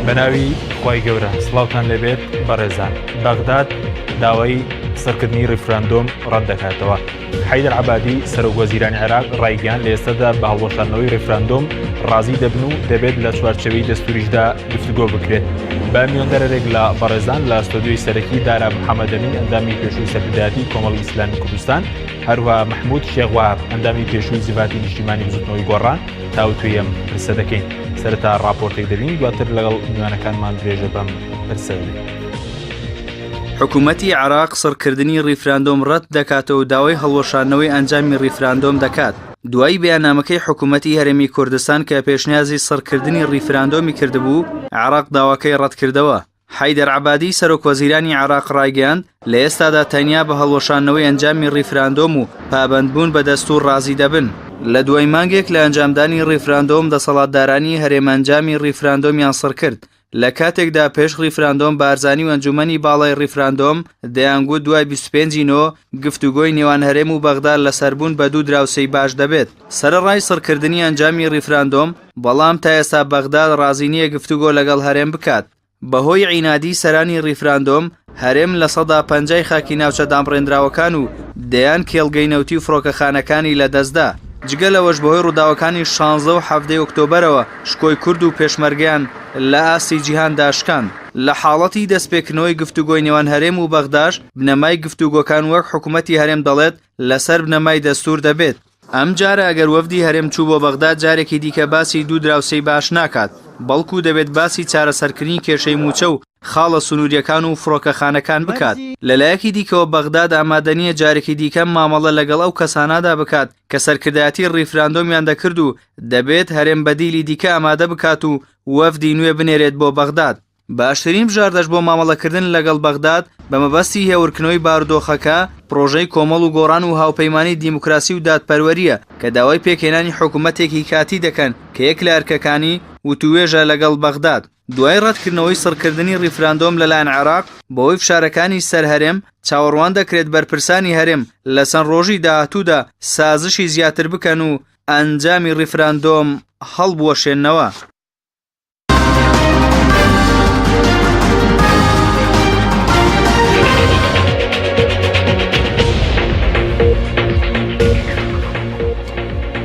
بەناوی خوای گەورە سڵاوتان لێبێت بەڕێزان بەغداد داوای سڕکردنی ڕیفراندۆم ڕەت دەکاتەوە حەیدەر عەبادی سەرۆک وەزیرانی عێراق ڕایگەیاند لە ئێستادا بە هەڵوەشاندنەوەی ڕیفراندۆم ڕازی دەبن و دەبێت لە چوارچێوەی دەستوریشدا گفتوگۆ بکرێت. بە میواندارێک لە بەڕێزان لە ستۆدیۆی سەرەکی دارا محەمەدەمین ئەندامی پێشووی سەرکردایەتی کۆمەڵی ئیسلامی کوردستان، هەروەها مەحمود شێخ وەهاب ئەندامی پێشووی جڤاتی نیشتیمانی بزوتنەوەی گۆڕان تاوتوێی ئەم پرسە دەکەین. سەرەتا ڕاپۆرتێک دەبین دواتر لەگەڵ میوانەکانمان درێژە بەم پرسە دەدەین. حکومەتی عێراق سڕکردنی ڕیفراندۆم ڕەت دەکاتەوە و داوای هەڵوەشاندنەوەی ئەنجامی ڕیفراندۆم دەکات. دوای بەیاننامەکەی حکومەتی هەرێمی کوردستان کە پێشنیازی سڕکردنی ڕیفراندۆمی کردبوو، عێراق داواکەی ڕەتکردەوە. حەیدەر عەبادی سەرۆکوەزیرانی عێراق ڕایگەیاند، لە ئێستادا تەنیا بە هەڵوەشاندنەوەی ئەنجامی ڕیفراندۆم و پابەندبوون بە دەستوور ڕازی دەبن. لە دوای مانگێک لە ئەنجامدانی ڕیفراندۆم، دەسەڵاتدارانی هەرێم ئەنجامی ڕیفراندۆمیان سڕکرد، لە کاتێکدا پێش ڕیفراندۆم بارزانی و ئەنجومەنی باڵای ڕیفراندۆم دەیانگوت دوای 25 ی نۆ گفتوگۆی نێوان هەرێم و بەغدا لەسەر بوون بە دوو دراوسێی باش دەبێت. سەرەڕای سڕکردنی ئەنجامی ڕیفراندۆم، بەڵام تا ئێستا بەغداد ڕازی نییە گفتوگۆ لەگەڵ هەرێم بکات. بەهۆی عینادی سەرانی ڕیفراندۆم، هەرێم 50% ی خاکی ناوچە دامڕێندراوەکان و دەیان کێڵگەی نەوتی و فڕۆکەخانەکانی لەدەستدا. جگە لەوەش بەهۆی ڕووداوەکانی شانزدە و حەڤدەی ئۆکتۆبەرەوە شکۆی کورد و پێشمەرگەیان لە ئاستی جیهاندا شکاند. لە حاڵەتی دەستپێکردنەوەی گفتوگۆی نێوان هەرێم و بەغداش، بنەمای گفتوگۆکان وەک حکومەتی هەرێم دەڵێت لەسەر بنەمای دەستوور دەبێت. ئەمجارە ئەگەر وەفدی هەرێم چوو بۆ بەغدا جارێکی دیکە باسی دوو دراوسێی باش ناکات، بەڵکو دەبێت باسی چارەسەرکردنی کێشەی مووچە و خاڵە سنوورییەکان و فڕۆکەخانەکان بکات. لەلایەکی دیکەوە بەغداد ئامادەنییە جارێکی دیکە مامەڵە لەگەڵ ئەو کەسانادا بکات کە سەرکردایەتی ڕیفراندۆمیان دەکرد و دەبێت هەرێم بەدیلی دیکە ئامادە بکات و وەفدی نوێ بنێرێت بۆ بەغداد. باشترین بژاردەش بۆ مامەڵەکردن لەگەڵ بەغداد بە مەبەستی هێورکردنەوەی بارودۆخەکە، پڕۆژەی کۆمەڵ و گۆڕان و هاوپەیمانی دیموکراسی و دادپەروەرییە کە داوای پێکهێنانی حکومەتێکی کاتی دەکەن کە یەک لە ئەرکەکانی، وتووێژە لەگەڵ بەغداد. دوای ڕەتکردنەوەی سڕکردنی ڕیفراندۆم لەلایەن عێراق، بەهۆی فشارەکانی سەر هەرێم، چاوەڕوان دەکرێت بەرپرسانی هەرێم لە چەند ڕۆژی داهاتوودا سازشی زیاتر بکەن و ئەنجامی ڕیفراندۆم هەڵبوەشێننەوە.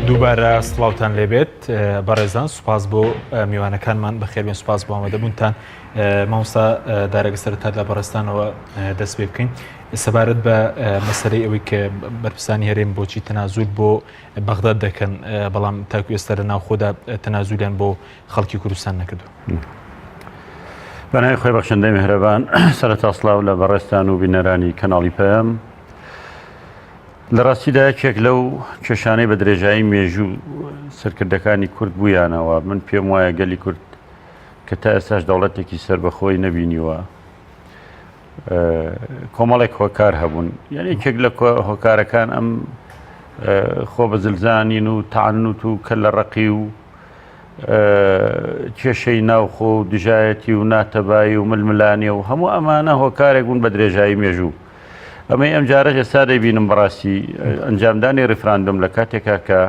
دووبارە سڵاوتان لێبێت بەڕێزان سوپاس بۆ میوانەکانمان بەخێربێن سوپاس بۆ ئامادەبوونتان مامۆستا دارەگە سەرەتا لە بەڕێزتانەوە دەست پێ بکەین سەبارەت بە مەسەرەی ئەوەی کە بەرپرسانی هەرێم بۆچی تەنازول بۆ بەغداد دەکەن بەڵام تاکو ئێستا لە ناوخۆدا تەنازولیان بۆ خەڵکی کوردستان نەکردو. بەناوی خۆی بەخشندەی میهرەبان سەرەتا سڵاو لە بەڕێزتان و بینەرانی کەناڵی پەیام لە ڕاستیدا یەکێک لەو کێشانەی بە درێژایی مێژوو سەرکردەکانی کورد بوویانەوە من پێم وایە گەلی کورد کە تا ئێستاش دەوڵەتێکی سەربەخۆی نەبینیوە کۆمەڵێک هۆکار هەبوون یعنی یەکێک لە هۆکارەکان ئەم خۆ بە زلزانین و تەعنوت و کە لە ڕقی و کێشەی ناوخۆ و دژایەتی و ناتەبایی و ململانێ و هەموو ئەمانە هۆکارێک بوون بە درێژایی مێژوو ئەمەی ئەم جارەش ئێستا دەیبینم بەڕاستی ئەنجامدانی ڕیفراندۆم لە کاتێکا کە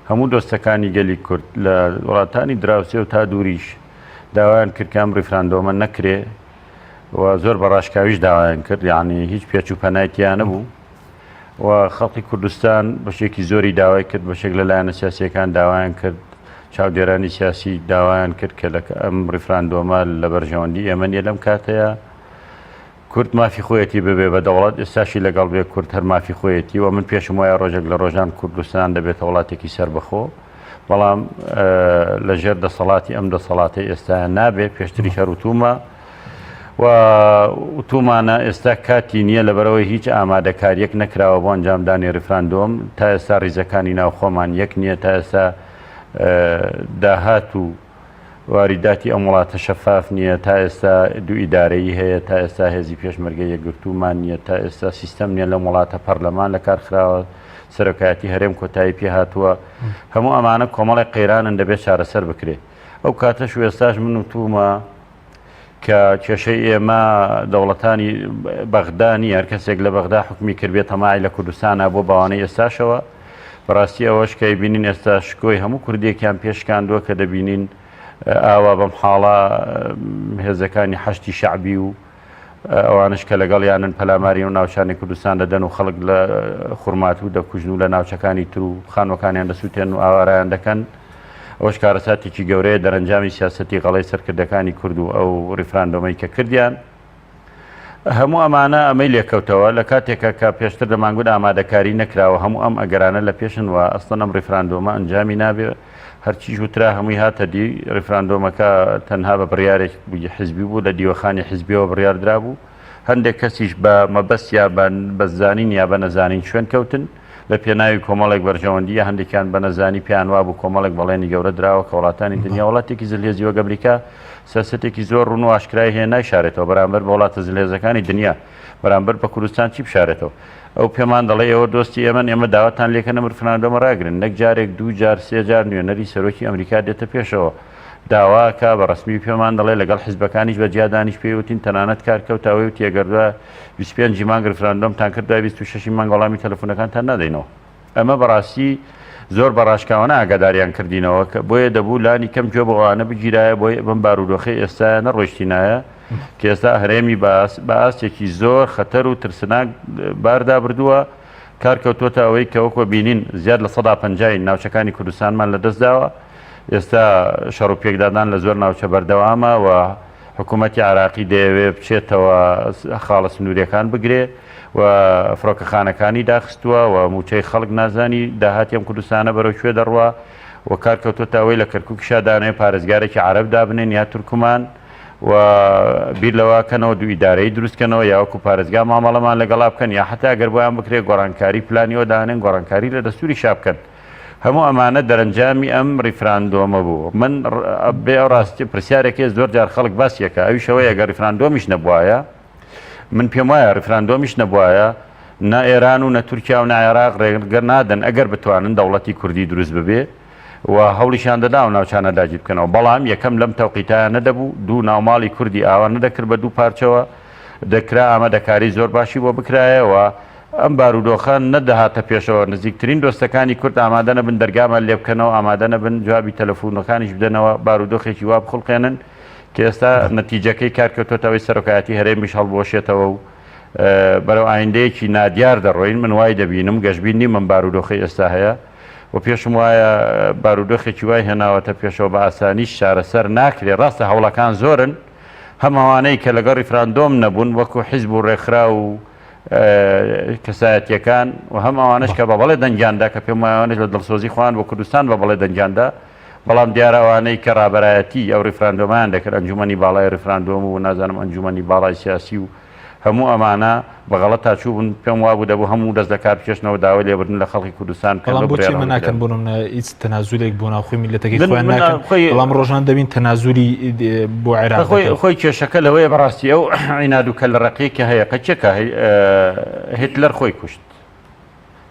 هەموو دۆستەکانی گەلی کورد لە وڵاتانی دراوسێ و تا دووریش داوایان کرد کە ئەم ڕیفراندۆمە نەکرێ و زۆر بە ڕاشکاویش داوایان کرد یعنی هیچ پێچ و پەنای تیا نەبوو و خەڵکی کوردستان بەشێکی زۆری داوای کرد بەشێک لە لایەنە سیاسیەکان داوایان کرد چاودێرانی سیاسی داوایان کرد کە لە ئەم ڕیفراندۆمە لە بەرژەوەندی ئێمە نیە لەم کاتەیە کورد مافی خۆیەتی ببێ بە دەوڵەت ئێستاشی لەگەڵ بێ کورد هەر مافی خۆیەتی و من پێشم وایە ڕۆژێک لە ڕۆژان کوردستان دەبێتە وڵاتێکی سەربەخۆ بەڵام لە ژێر دەسەڵاتی ئەم دەسەڵاتی ئێستا نابێ پێشتری هەروتومە و وتومانە ئێستا کاتی نییە لەبەرەوەی هیچ ئامادەکاریەک نەکراوە بۆ ئەنجامدانی ریفراندۆم تا ئێستا ریزەکانی ناوخۆمان یەک نییە تا ئێستا داهات و واریداتی ئەم وڵاتە شەفاف نییە، تا ئێستا دوو ئیدارەیی هەیە، تا ئێستا هێزی پێشمەرگە یەکگرتوومان نییە، تا ئێستا سیستەم نییە لەم وڵاتە، پەرلەمان لە کار خراوە، سەرۆکایەتی هەرێم کۆتایی پێ هاتووە، هەموو ئەمانە کۆمەڵێک قەیرانن دەبێت چارەسەر بکرێ. ئەو کاتەش و ئێستاش من وتوومە کە کێشەی ئێمە دەوڵەتانی بەغدا نییە، هەر کەسێک لە بەغدا حوکمی کردبێ تەماعی لە کوردستانا بۆ بەوانەی ئێستاشەوە. بەڕاستی ئەوەش کە ئەیبینین ئێستا شکۆی هەموو کوردێکیان پێ شکاندووە کە دەبینین. ئاوا بەم حاڵە هێزەکانی حەشدی شەعبی و ئەوانش کە لەگەڵیانن پەلاماری و ناوچانی کوردستان دەدەن و خەڵک لە خورماتوو دەکوژن و لە ناوچەکانی تر و خانوەکانیان دەسووتێن و ئاوارایان دەکەن ئەوەش کارەساتێکی گەورەیە دەرەنجامی سیاسەتی غەڵەی سەرکردەکانی کورد و ئەو ڕیفراندۆمەی کە کردیان. هەموو ئەمانە ئەمەی لێکەوتەوە لە کاتێکا کە پێشتر دەمانگوت ئامادەکاری نەکراوە هەموو ئەم ئەگەرانە لە پێشن و ئەسڵەن ئەم ڕیفراندۆمە ئەنجامی نابێ هەرچیش وترا هەمووی هاتە دی ڕیفراندۆمەکە تەنها بە بڕیارێک حزبی بوو لە دیوەخانی حزبیەوە بڕیار درابوو هەندێک کەسیش بە مەبەست یا بە زانین یا بە نەزانین شوێن کەوتن لە پێناوی کۆمەڵێک بەرژەوەندی یا هەندێکیان بە نەزانی پێیان وابوو کۆمەڵێک بەڵێنی گەورە دراوە کە وڵاتانی دنیا وڵاتێکی زلهێزی وەک ئەمریکا سیاسەتێکی زۆر ڕوون و ئاشکرای هەیە نایشارێتەوە بەرامبەر بە وڵاتە زلهێزەکانی دنیا بەرامبەر بە کوردستان چی بشارێتەوە ئەو پێمان دەڵێ ئێوە دۆستی ئێمەن ئێمە داواتان لێکەن ئەم ڕفراندۆمە ڕاگرن نەک جارێک دوو جار سێ جار نوێنەری سەرۆکی ئەمریکا دێتە پێشەوە داواکە بە ڕسمی پێمان دەڵێ لەگەڵ حیزبەکانیش بە جیا دانیش پێی وتین تەنانەت کار کەوتە ئەوەی وتی ئەگەر دوای 25 ی مانگ ڕیفراندۆمتان کرد دوای 26 ی مانگ وەڵامی تەلەفونەکانتان نادەینەوە ئەمە بەڕاستی زۆر بە ڕاشکاوانە ئاگاداریان کردینەوە کە بۆیە دەبوو لانی کەم گوێ بۆ ئەوانە بگیرایە بۆیە بەم بارودۆخەی ئێستایا نەڕۆیشتینایە کە ئێستا هەرێمی بە ئاستێکی زۆر خەتەر و ترسناک باردا بردووە کار کەوتووەتە ئەوەی کە وەکوە بینین زیاد لە سەدا پەنجای ناوچەکانی کوردستانمان لەدەست داوە ئێستا شەڕ و پێکدادان لە زۆر ناوچە بەردەوامە و حکوومەتی عێراقی دەیەوێ بچێتەوە خاڵە سنووریەکان بگرێ و فڕۆکەخانەکانی داخستووە و مووچەی خەڵک نازانی داهاتی ئەم کوردستانە بەرەو کوێ دەڕوا و کار کەوتووەتە ئەوەی لە کەرکووکیشا دانەوێ پارێزگارێکی عەرەب دابنێن یا تورکمان و بیر لەوە کەنەوە دوو ئیدارەیی دروست کەنەوە یا وەکو پارێزگا مامەڵەمان لەگەڵا بکەن یا حەتا گەر بۆیان بکرێ گۆڕانکاری پلانی ئەوە دانێن گۆڕانکاری لە دەستووریشا بکەن. هەموو ئەمانە دەرەنجامی ئەم ڕیفراندۆمە بوو. من بێ ئەو ڕاستی پرسیارێک هەیە زۆر جار خەڵک باسی ئەکا ئەویش ئەوەیە گەر ڕیفراندۆمیش نەبوایە من پێم وایە ڕیفراندۆمیش نەبوایە نە ئێران و نە تورکیا و نە عێراق ڕێگە نادەن ئەگەر بتوانن دەوڵەتی کوردی دروست ببێ و هەوڵیشیان دەدا ئەو ناوچانە داگیر بکەنەوە بەڵام یەکەم لەم تەوقیتایە نەدەبوو دوو ناوماڵی کوردی ئاوا نەدەکرد بە دوو پارچەوە دەکرا ئامادەکاری زۆر باشی بۆ بکرایە و ئەم بارودۆخە نەدەهاتە پێشەوە، نزیکترین دۆستەکانی کورد ئامادە نەبن دەرگامان لێ بکەنەوە، ئامادە نەبن جوابی تەلەفوونەکانیش بدەنەوە، بارودۆخێکی وا بخوڵقێنن کە ئێستا نەتیجەکەی کار کەوتۆتە ئەوەی سەرۆکایەتی هەرێمیش هەڵبوەشێتەوە و بەرەو ئایندەیەکی نادیار دەڕۆین، من وای دەبینم، گەشبین نیم ئەم بارودۆخەی ئێستا هەیە و پێشم وایە بارودۆخێکی وای هێناوەتە پێشەوە بە ئاسانیش چارەسەر ناکرێ، ڕاستە هەوڵەکان زۆرن، هەم ئەوانەی کە لەگەڵ ڕیفراندۆم نەبوون وەکو حیزب و ڕێکخراو و کەسایەتیەکان و هەم ئەوانەش کە بە بەڵێ دەنگیان دا کە پێم وایە ئەوانەش لە دڵسۆزی خۆیان بۆ کوردستان بە بەڵێ دەنگیان دا بەڵام دیارە ئەوانەی کە ڕابەرایەتی ئەو ڕیفراندۆمەیان دەکرد ئەنجومەنی باڵای ڕیفراندۆم و نازانم ئەنجومەنی باڵای سیاسی و هەموو ئەمانە بە غەڵەتا چووبوون پێم وابوو دەبوو هەموو دەست لە کار بکێشنەوە داوای لێبوردن لە خەڵکی کوردستان بکەن بەڵام بەو بۆچی بڕیارە ئێمە ناکەن هەڵگرن. بۆ نمونە هیچ تەنازولێک بۆ ناوخۆی میللەتەکەی من خۆیان من ناکەن خۆی بەڵام ڕۆژان دەبین تەنازولی بۆ عێراق خۆی دەکەن خۆی کێشەکە لەوەیە بەڕاستی ئەو عیناد و کەللەڕەقیەی کە هەیە قەچەکە هیتلەر خۆی کوشت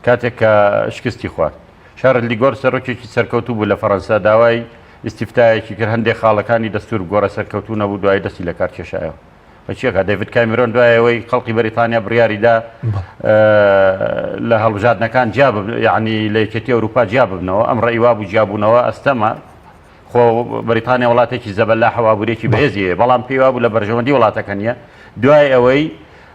کاتێک کە شکستی خوارد شارل دیگۆر سەرۆکێکی سەرکەوتوو بوو لە فەڕەنسا داوای ئیستیفتایەکی کرد هەندێک خاڵەکانی دەستور بگۆڕێ سەرکەوتوو نەبوو دوای دەستی لەکار کێشایەوە بەچیەکە دەیڤد کامیرۆن دوای ئەوەی خەڵکی بەریتانیا بڕیاری دا لە هەڵبژاردنەکان جیا یعنی لە یەکێتی ئەوروپا جیا ببنەوە ئەم ڕێی وابوو جیابوونەوە ئەستەمە خۆ بەریتانیا وڵاتێکی زەبەلاحە و ئابووریەکی بەهێزی هەیە بەڵام پێی وابوو لە بەرژەوەندی وڵاتەکە نییە دوای ئەوەی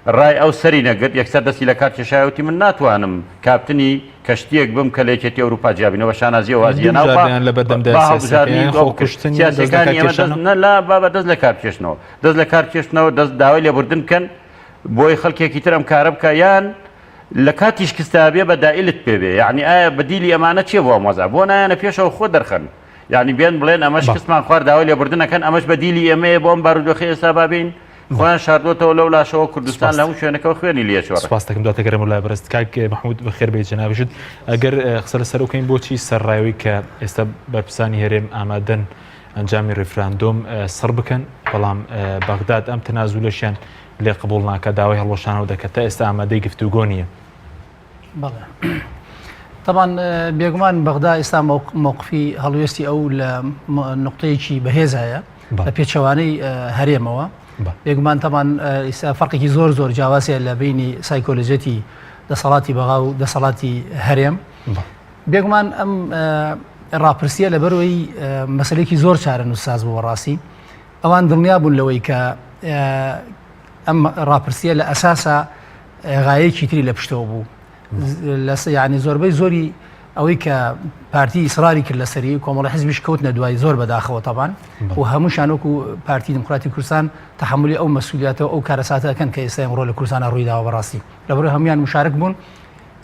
ڕای ئەو سەری نەگرت یەکسەر دەستی لە کار کێشایە وتی من ناتوانم کاپتنی کەشتییەک بم کە لە یەکێتی ئەوروپا جیابینەوە بە شانازیەوە وازی هێنا و با با هەڵبژاردنی خۆکوشتن یان دەست لە سیاسیەکانی کار ئێمە دەست کێشانەوە؟ نە لا بابە دەست لە کار بکێشنەوە دەست لە کار بکێشنەوە دەست داوای لێبوردن بکەن بۆی خەڵکێکی تر ئەم کارە بکە یان لە کاتی شکستا بێ بە دائیلت پێ بێ یعنی ئایا بەدیلی ئەمانە چیە بۆ ئەم وەزع بۆ نایەنە پێشەوە خۆ دەرخەن یعنی بێن بڵێن ئەمە شکستمان خوارد داوای لێبوردن ئەکەن ئەمەش بەدیلی ئێمەیە بۆ ئەم بارودۆخەی ئێستا با بێین خۆیان شاردۆتەوە لەو لاشەوە کوردستان لە هەموو شوێنەکەوە خوێنی لێ چۆڕێ. سپاس دەکەم دواتر گەرم لای بەڕێزت کاک مەحمود بەخێر بێی جەنابیشت ئەگەر قسە لەسەر بکەین بۆچی سەرڕایەوەی کە ئێستا بەرپرسانی هەرێم ئامادەن ئەنجامی ڕیفراندۆم سڕ بکەن بەڵام بەغداد ئەم تەنازولەشیان لێ قبوڵ ناکە داوای هەڵوەشانەوە دەکات تا ئێستا ئامادەی گفتوگۆ نییە. بەڵێ تەبان بێگومان بەغدا ئێستا مەوقفی هەڵوێستی ئەو لە نقطەیەکی بەهێز هەیە لە پێچەوانەی هەرێمەوە بێگومان تەبان ئێستا فەرقێکی زۆر زۆر جیاوازە لە بینی سایکۆلۆژیەتی دەسەڵاتی بەغا و دەسەڵاتی هەرێم بێگومان ئەم. ڕاپرسیە لەبەرەوەی مەسلێکی زۆر چارە نووساز بوو بەڕاستی ئەوان دڵنیا بوون لەوەی کە ئەم ڕاپرسیە لە ئەساسا غایەکی تری لە پشتەوە بوو لە یعنی زۆربەی زۆری ئەوەی کە پارتی ئیسراری کرد لەسەری کۆمەڵە حزبیش کەوتنە دوای زۆر بەداخەوە تەبان و هەمووشان وەکو پارتی دیموکراتی کوردستان تحملی ئەو مەسولیاتەوە ئەو کارەساتەکەن کە ئێستا ئەمڕۆ لە کوردستانە ڕوویداوە بەڕاستی لەبەر هەمویان مشارک بوون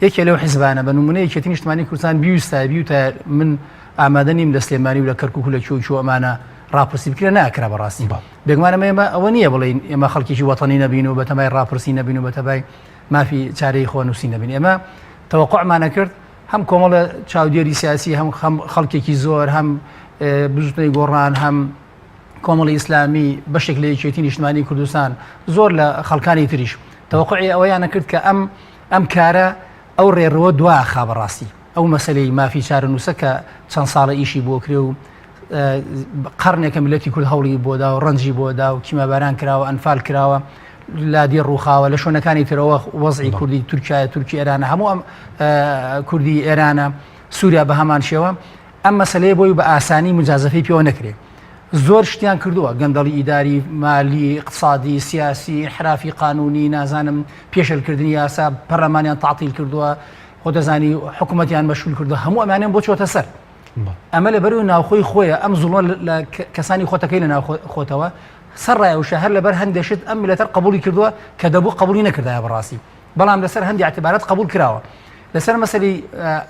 یەکێ لەو حزبانە بە نمونە یەکێتی نیشتمانی کوردستان بیویستایە بیوتایە من ئامادە نیم لە سلێمانی و لە کەرکوک و لە کوێ و کوێ ئەمانە ڕاپرسی بکرێ ناکرا بەڕاستی بێگومان ئەمە ئێمە ئەوە نییە بڵێین ئێمە خەڵکێکی وەتەنی نەبین و بەتەمای ڕاپرسی نەبین و بەتەبای مافی چارەی خۆنووسی نەبین ئێمە تەوەقعمانە کرد هەم کۆمەڵە چاودێری سیاسی هەم خەڵکێکی زۆر هەم بزوتنەوەی گۆڕان هەم کۆمەڵی ئیسلامی بەشێک لە یەکێتی نیشتمانی کوردستان زۆر لە خەڵکانی تریش تەوەقعی ئەوەیانە کرد کە ئەم ئەم کارە ئەو ڕێڕەوە دواخا بەڕاستی ئەو مەسەلەی مافی چارەنووسە کە چەند ساڵە ئیشی بۆ کرێ و قەرنێکە میلەتی کورد هەوڵی بۆدا و ڕەنجی بۆدا و کیماباران کراوە ئەنفال کراوە لادی ڕووخاوە لە شوێنەکانی ترەوە وەزعی کوردی تورکایە تورکی ئێرانە هەموو ئەم کوردی ئێرانە سووریا بە هەمان شێوە ئەم مەسلەیە بۆی بە ئاسانی مجازەفەی پێوە نەکرێ زۆر شتیان کردووە گەندەڵی ئیداری مالی اقتصادی سیاسی انحرافی قانونی نازانم پێشلکردنی یاسا پەرلەمانیان تعطیل کردووە خۆ دەزانی حکوومەتیان مەشول کردو هەموو ئەمانیان بۆ چۆتە سەر ئەمە لە بەرەوەی ناوخۆی خۆیە ئەم زوڵە لە کەسانی خۆتەکەی لە ناو خۆتەوە سەر ڕایوشە هەر لەبەر هەندێک شت ئەم میلەتەر قبولی کردووە کە دەبوو قبولی نەکردایە بەڕاستی بەڵام لەسەر هەندی اعتبارات قبول کراوە لەسەر مەسەلی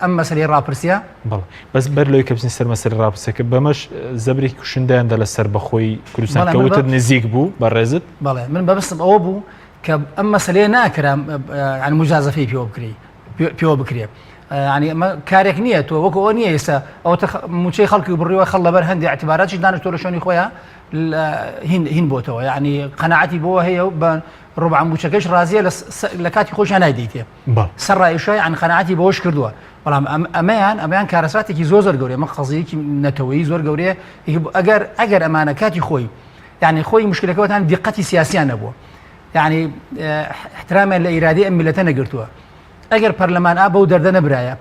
ئەم مەسەلی ڕاپرسیە بەڵێ بەس بەر لەوەی کە بچین سەر مەسەلی ڕاپرسیەکە بەمەش زەبرێکی کوشندەیان دا لە سەربەخۆی کوردستان بەڵێ، کە من وتت بە- نزیک بوو بەڕێزت بەڵێ من بەبستم ئەوە بوو کە ئەم مەسلەیە ناکرا یعنی مجازەفەی پێوە بکرێ پێوە بکرێ یعنی ئەمە کارێک نییە تۆ وەکو ئەوە نییە ئێستا ئەوە موچەی خەڵکی بڕیوە خەڵ لەبەر هەندێک اعتباراتیش دانیشتووە لە شوێنی خۆیان هین هین بۆتەوە یعنی قەناعەتی بۆ هەیە و بە ڕبع موچەکەش ڕازیە لە کاتی خۆشیان نایدەیتێ سەر ڕایشە یان قەناعەتی بەوەش کردووە بەڵام ئەمەیان ئەمەیان کارەساتێکی زۆر زۆر گەورەیە ئەمە قەزیەکی نەتەوەیی زۆر گەورەیە ئەگەر ئەگەر ئەمانە کاتی خۆی یعنی خۆی مشکلەکەوەتان دیقەتی سیاسیان نەبووە یعنی احترامیان لە ئیرادەی ئەم میلەتە نەگرتووە ئەگەر پەرلەمان ئا بەو دەردە نەبرایە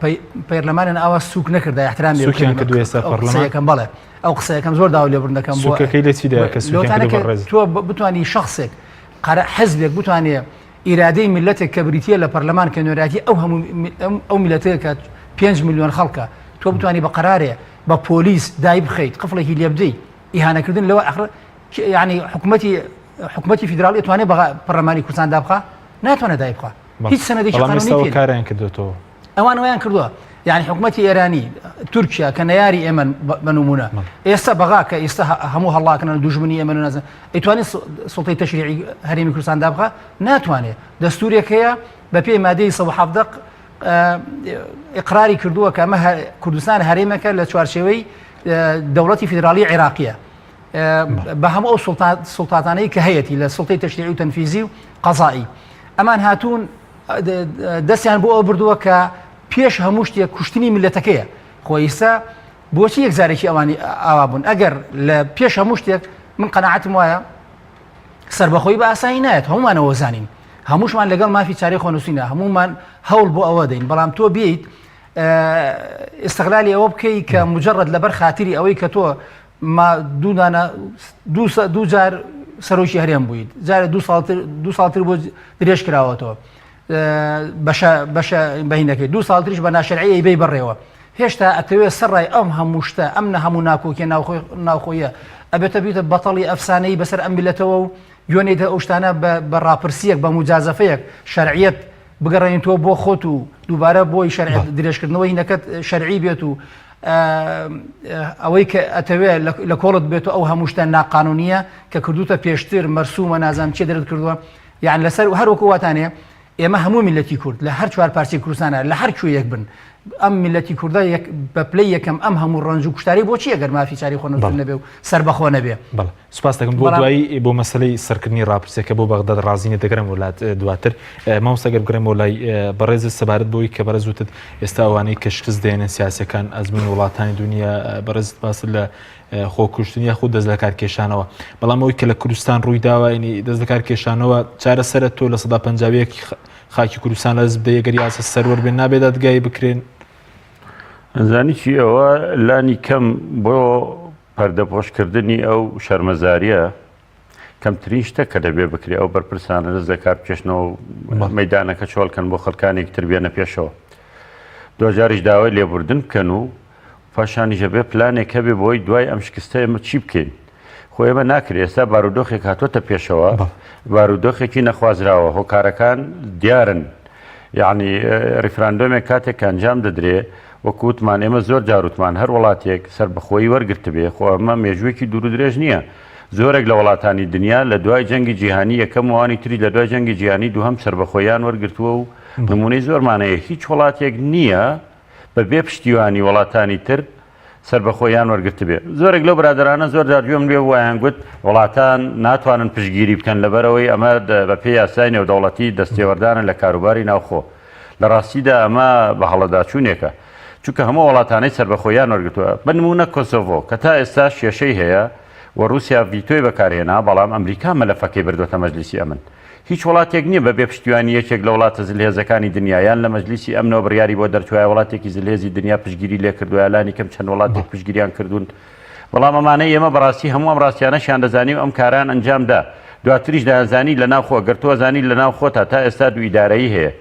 پەرلەمانیان ئاوا سوک نەکردای احترامی سوکیان کردو ئێستا پەرلەمان یەکەم بەڵێ ئەو قسەیەکەم زۆر داوا لێبوردن دەکەم بۆ سوکەکەی لە چیدا کە سوکیان کردو بەڕێز تۆ بتوانی شخصێک قەرە حزبێک بتوانێ ئیرادەی میلەتێک کە بریتە لە پەرلەمان کە نوێنەرایەتی ئەو هەموو ئەو میلەتەیە کە 5 میلیۆن خەڵکە تۆ بتوانی بە قەرارێ بە پۆلیس دای بخەیت قفڵێکی لێ بدەیت ئیهانەکردن لەوە ئەخر یعنی حکوومەتی حکوومەتی فیدراڵی توانێت بە پەرلەمانی کوردستان دابخا ناتوانێت دایبخا هیچ سەنەدێکی بەڵام قانونی ئێستا پێ نییە. کاریان کردوێتەوە ئەوان ئەویان کردووە یعنی حکوومەتی ئێرانی تورکیا کە نەیاری ئێمە بە نمونە ئێستا بەغا کە ئێستا هەموو هەڵاکنە دوژمنی ئێمە نازن ئەیتوانێت سوڵتەی تەشریعی هەرێمی کوردستان دابخا ناتوانێت دەستورێک هەیە بە پێی مادەی 117 ئقراری کردووە کە ئەمە کوردستان هەرێمەکە لە چوارچێوەی دەوڵەتی فیدراڵی عێراقیە بە هەموو ئەو سوڵتاتانەی کە هەیەی لە سوڵتەی تەشریعی و تەنفیزی و قەزایی ئەمان هاتوون دەستیان بۆ ئەوە بردووە کە پێش هەموو شتێک کوشتنی میلەتەکەیە خۆ ئیستا بۆچی یەکجارێکی ئەوانی ئاوا بوون ئەگەر لە پێش هەموو شتێک من قەناعەتم وایە سربەخۆی بە ئاسایی نایەت هەمومانەوە زانین هەمووشمان لەگەڵ مافی چارەی خۆنووسینە هەمومان هەوڵ بۆ ئەوە دەین بەڵام تۆ بیت استغلالی ئەوە بکەی کە مجرد لەبەر خاتری ئەوەی کە تۆ ما دوو دانە دوو جار سەرۆکی هەرێم بوویت جارێ دوو ساڵتر دوو ساڵتر بۆ درێژ کراوەتەوە بەشە بەشە بەینەکەی دوو ساڵتریش بە ناشەرعی ئەیبەی بەڕێوە هێشتا ئەتەوێ سەرڕای ئەم هەموو شتە ئەم نە هەموو ناکۆکیە ناوخۆیە ئەبێتە بیتە بەتەڵی ئەفسانەی بەسەر ئەم میلەتەوە و گوێنیتە ئەو شتانە بە ڕاپرسیەک بە مجازەفەیەک شەرعیەت بگەڕێنیتەوە بۆ خۆت و دووبارە بۆی شەرعیەت درێژکردنەوەی هینەکەت شەرعی بێت و ئەوەی کە ئەتەوێ لە کۆڵت بێت و ئەو هەموو شتە ناقانونیە کە کردوتە پێشتر مەرسومە نازانم چێ دەرت کردووە یان لەسەر هەر وەکو واتانێ ئێمە هەموو میلەتی کورد لە هەر چوار پارچەی کوردستانە لە هەر کوێیەک بن ئەم میلەتی کوردە یەک بە پلەی یەکەم ئەم هەموو ڕەنج و کوشتاری بۆچی ئەگەر مافی چاری خۆ نەبێ و سەربەخۆ نەبێ بەڵێ سوپاس دەکەم بۆ دوایی بۆ مەسەلەی سەرکردنی ڕاپرسیەکە بۆ بەغداد ڕازینە دەگەرم وڵات دواتر مامۆستا گەر بگەڕێمەوە لای بەڕێزت سەبارەت بۆی کە بەڕێز وتت ئێستا ئەوانەی کە شکست دێنن سیاسەکان ئەزمون وڵاتانی دنیا بەڕێزت باست لە خۆکوشتن یاخود دەست لەکار کێشانەوە بەڵام ئەوەی کە لە کوردستان ڕووی داوە ینی دەست لەکار کێشانەوە چارەسەرە تۆ لە 151 خاکی کوردستان لە دەست بدەی گەر یاسا سەروەر بێن نابێ دادگایی بکرێن. ئەزانی چی ئەوە لانی کەم بۆ پەردەپۆشکردنی ئەو شەرمەزاریە کەمترین شتە کە دەبێ بکرێ ئەو بەرپرسانە دەست لە کار بکێشنەوە و مەیدانەکە چۆڵ کەن بۆ خەڵکانێکی تر بێنە پێشەوە. دواجاریش داوای لێبوردن بکەن و پاشانیش ئەبێ پلانێک هەبێ بۆی دوای ئەم شکستە ئێمە چی بکەین. خۆ ئێمە ناکرێ ئێستا بارودۆخێک هاتۆتە پێشەوە بارودۆخێکی نەخوازراوە هۆکارەکان دیارن یعنی ریفراندۆمێک کاتێک کە ئەنجام دەدرێ وەکو وتمان ئێمە زۆر جار وتمان هەر وڵاتێک سەربەخۆیی وەرگرتبێ خۆ ئەمە مێژوویەکی دوور و درێژ نییە زۆرێک لە وڵاتانی دنیا لە دوای جەنگی جیهانی یەکەم و ئەوانی تریش لە دوای جەنگی جیهانی دووهەم سەربەخۆییان وەرگرتووە و نموونەی زۆرمان هەیە هیچ وڵاتێک نییە بە بێ پشتیوانی وڵاتانی تر سەربەخۆییان وەرگرتبێ. زۆرێک لەو برادەرانە زۆر جار گوێم لێ بوو وایان گوت وڵاتان ناتوانن پشتگیری بکەن لەبەرئەوەی ئەمە بە پێی یاسای نێودەوڵەتی دەستێوەردانە لە کاروباری ناوخۆ. لە ڕاستیدا ئەمە بە هەڵەداچوونێکە. چونکە هەموو وڵاتانەی سەربەخۆییان وەرگرتووە، بە نموونە کۆسۆڤۆ کە تا ئێستاش کێشەی هەیە و ڕووسیا ڤیتۆی بەکارهێنا، بەڵام ئەمریکا مەلەفەکەی بردووەتە مەجلیسی ئەمن. هیچ وڵاتێک نییە بە بێ پشتیوانی یەکێک لە وڵاتە زلهێزەکانی دنیا یان لە مەجلیسی ئەمنەوە بڕیاری بۆ دەرچوایە وڵاتێکی زلهێزی دنیا پشتگیری لێکردووە لانی کەم چەند وڵاتێک پشتگیریان کردوون بەڵام ئەمانەی ئێمە بەڕاستی هەموو ئەم ڕاستیانەشیان دەزانی و ئەم کارەیان ئەنجام دا دواتریش دەیانزانی لە ناو خۆ گەر تۆ زانی لە ناو خۆتا تا ئێستا دوو ئیدارەیی هەیە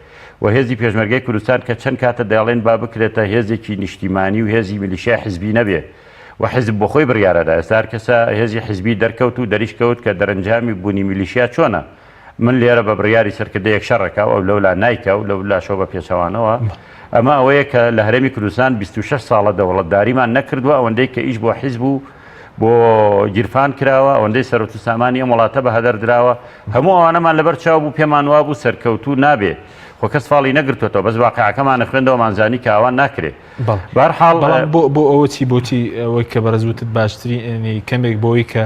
و هێزی پێشمەرگەی کوردستان کە چەند کاتە دەیڵێن با بکرێتە هێزێکی نیشتیمانی و هێزی میلیشیای حزبی نەبێ و حزب بۆ خۆی بڕیارەدا ئێستا هەر کەسە هێزی حزبی دەرکەوت و دەریش کەوت کە دەرەنجامی بوونی میلیشیا چۆنە من لێرە بە بڕیاری سەرکردەیەک شەڕەکە و ئەو لەولا نایکا و لەولاشەوە بە پێچەوانەوە ئەمە ئەوەیە کە لە هەرێمی کوردستان 26 ساڵە دەوڵەتداریمان نەکردووە ئەوەندەی کە ئیش بۆ حیزب و بۆ گیرفان کراوە ئەوەندەی سەرۆت و سامانی ئەم وڵاتە بە هەدەر دراوە هەموو ئەوانەمان لەبەر چاو بوو پێمان وابوو سەرکەوتوو نابێ خۆ کەس فاڵی نەگرتوێتەوە بەس واقعەکەمانە خوێندەوەمان زانی کە ئاوان ناکرێ بەهەرحاڵ بەڵام بۆ بۆ ئەوە چی بۆچی ئەوەی کە بەڕێز وتت باشترین کەمێک بۆی کە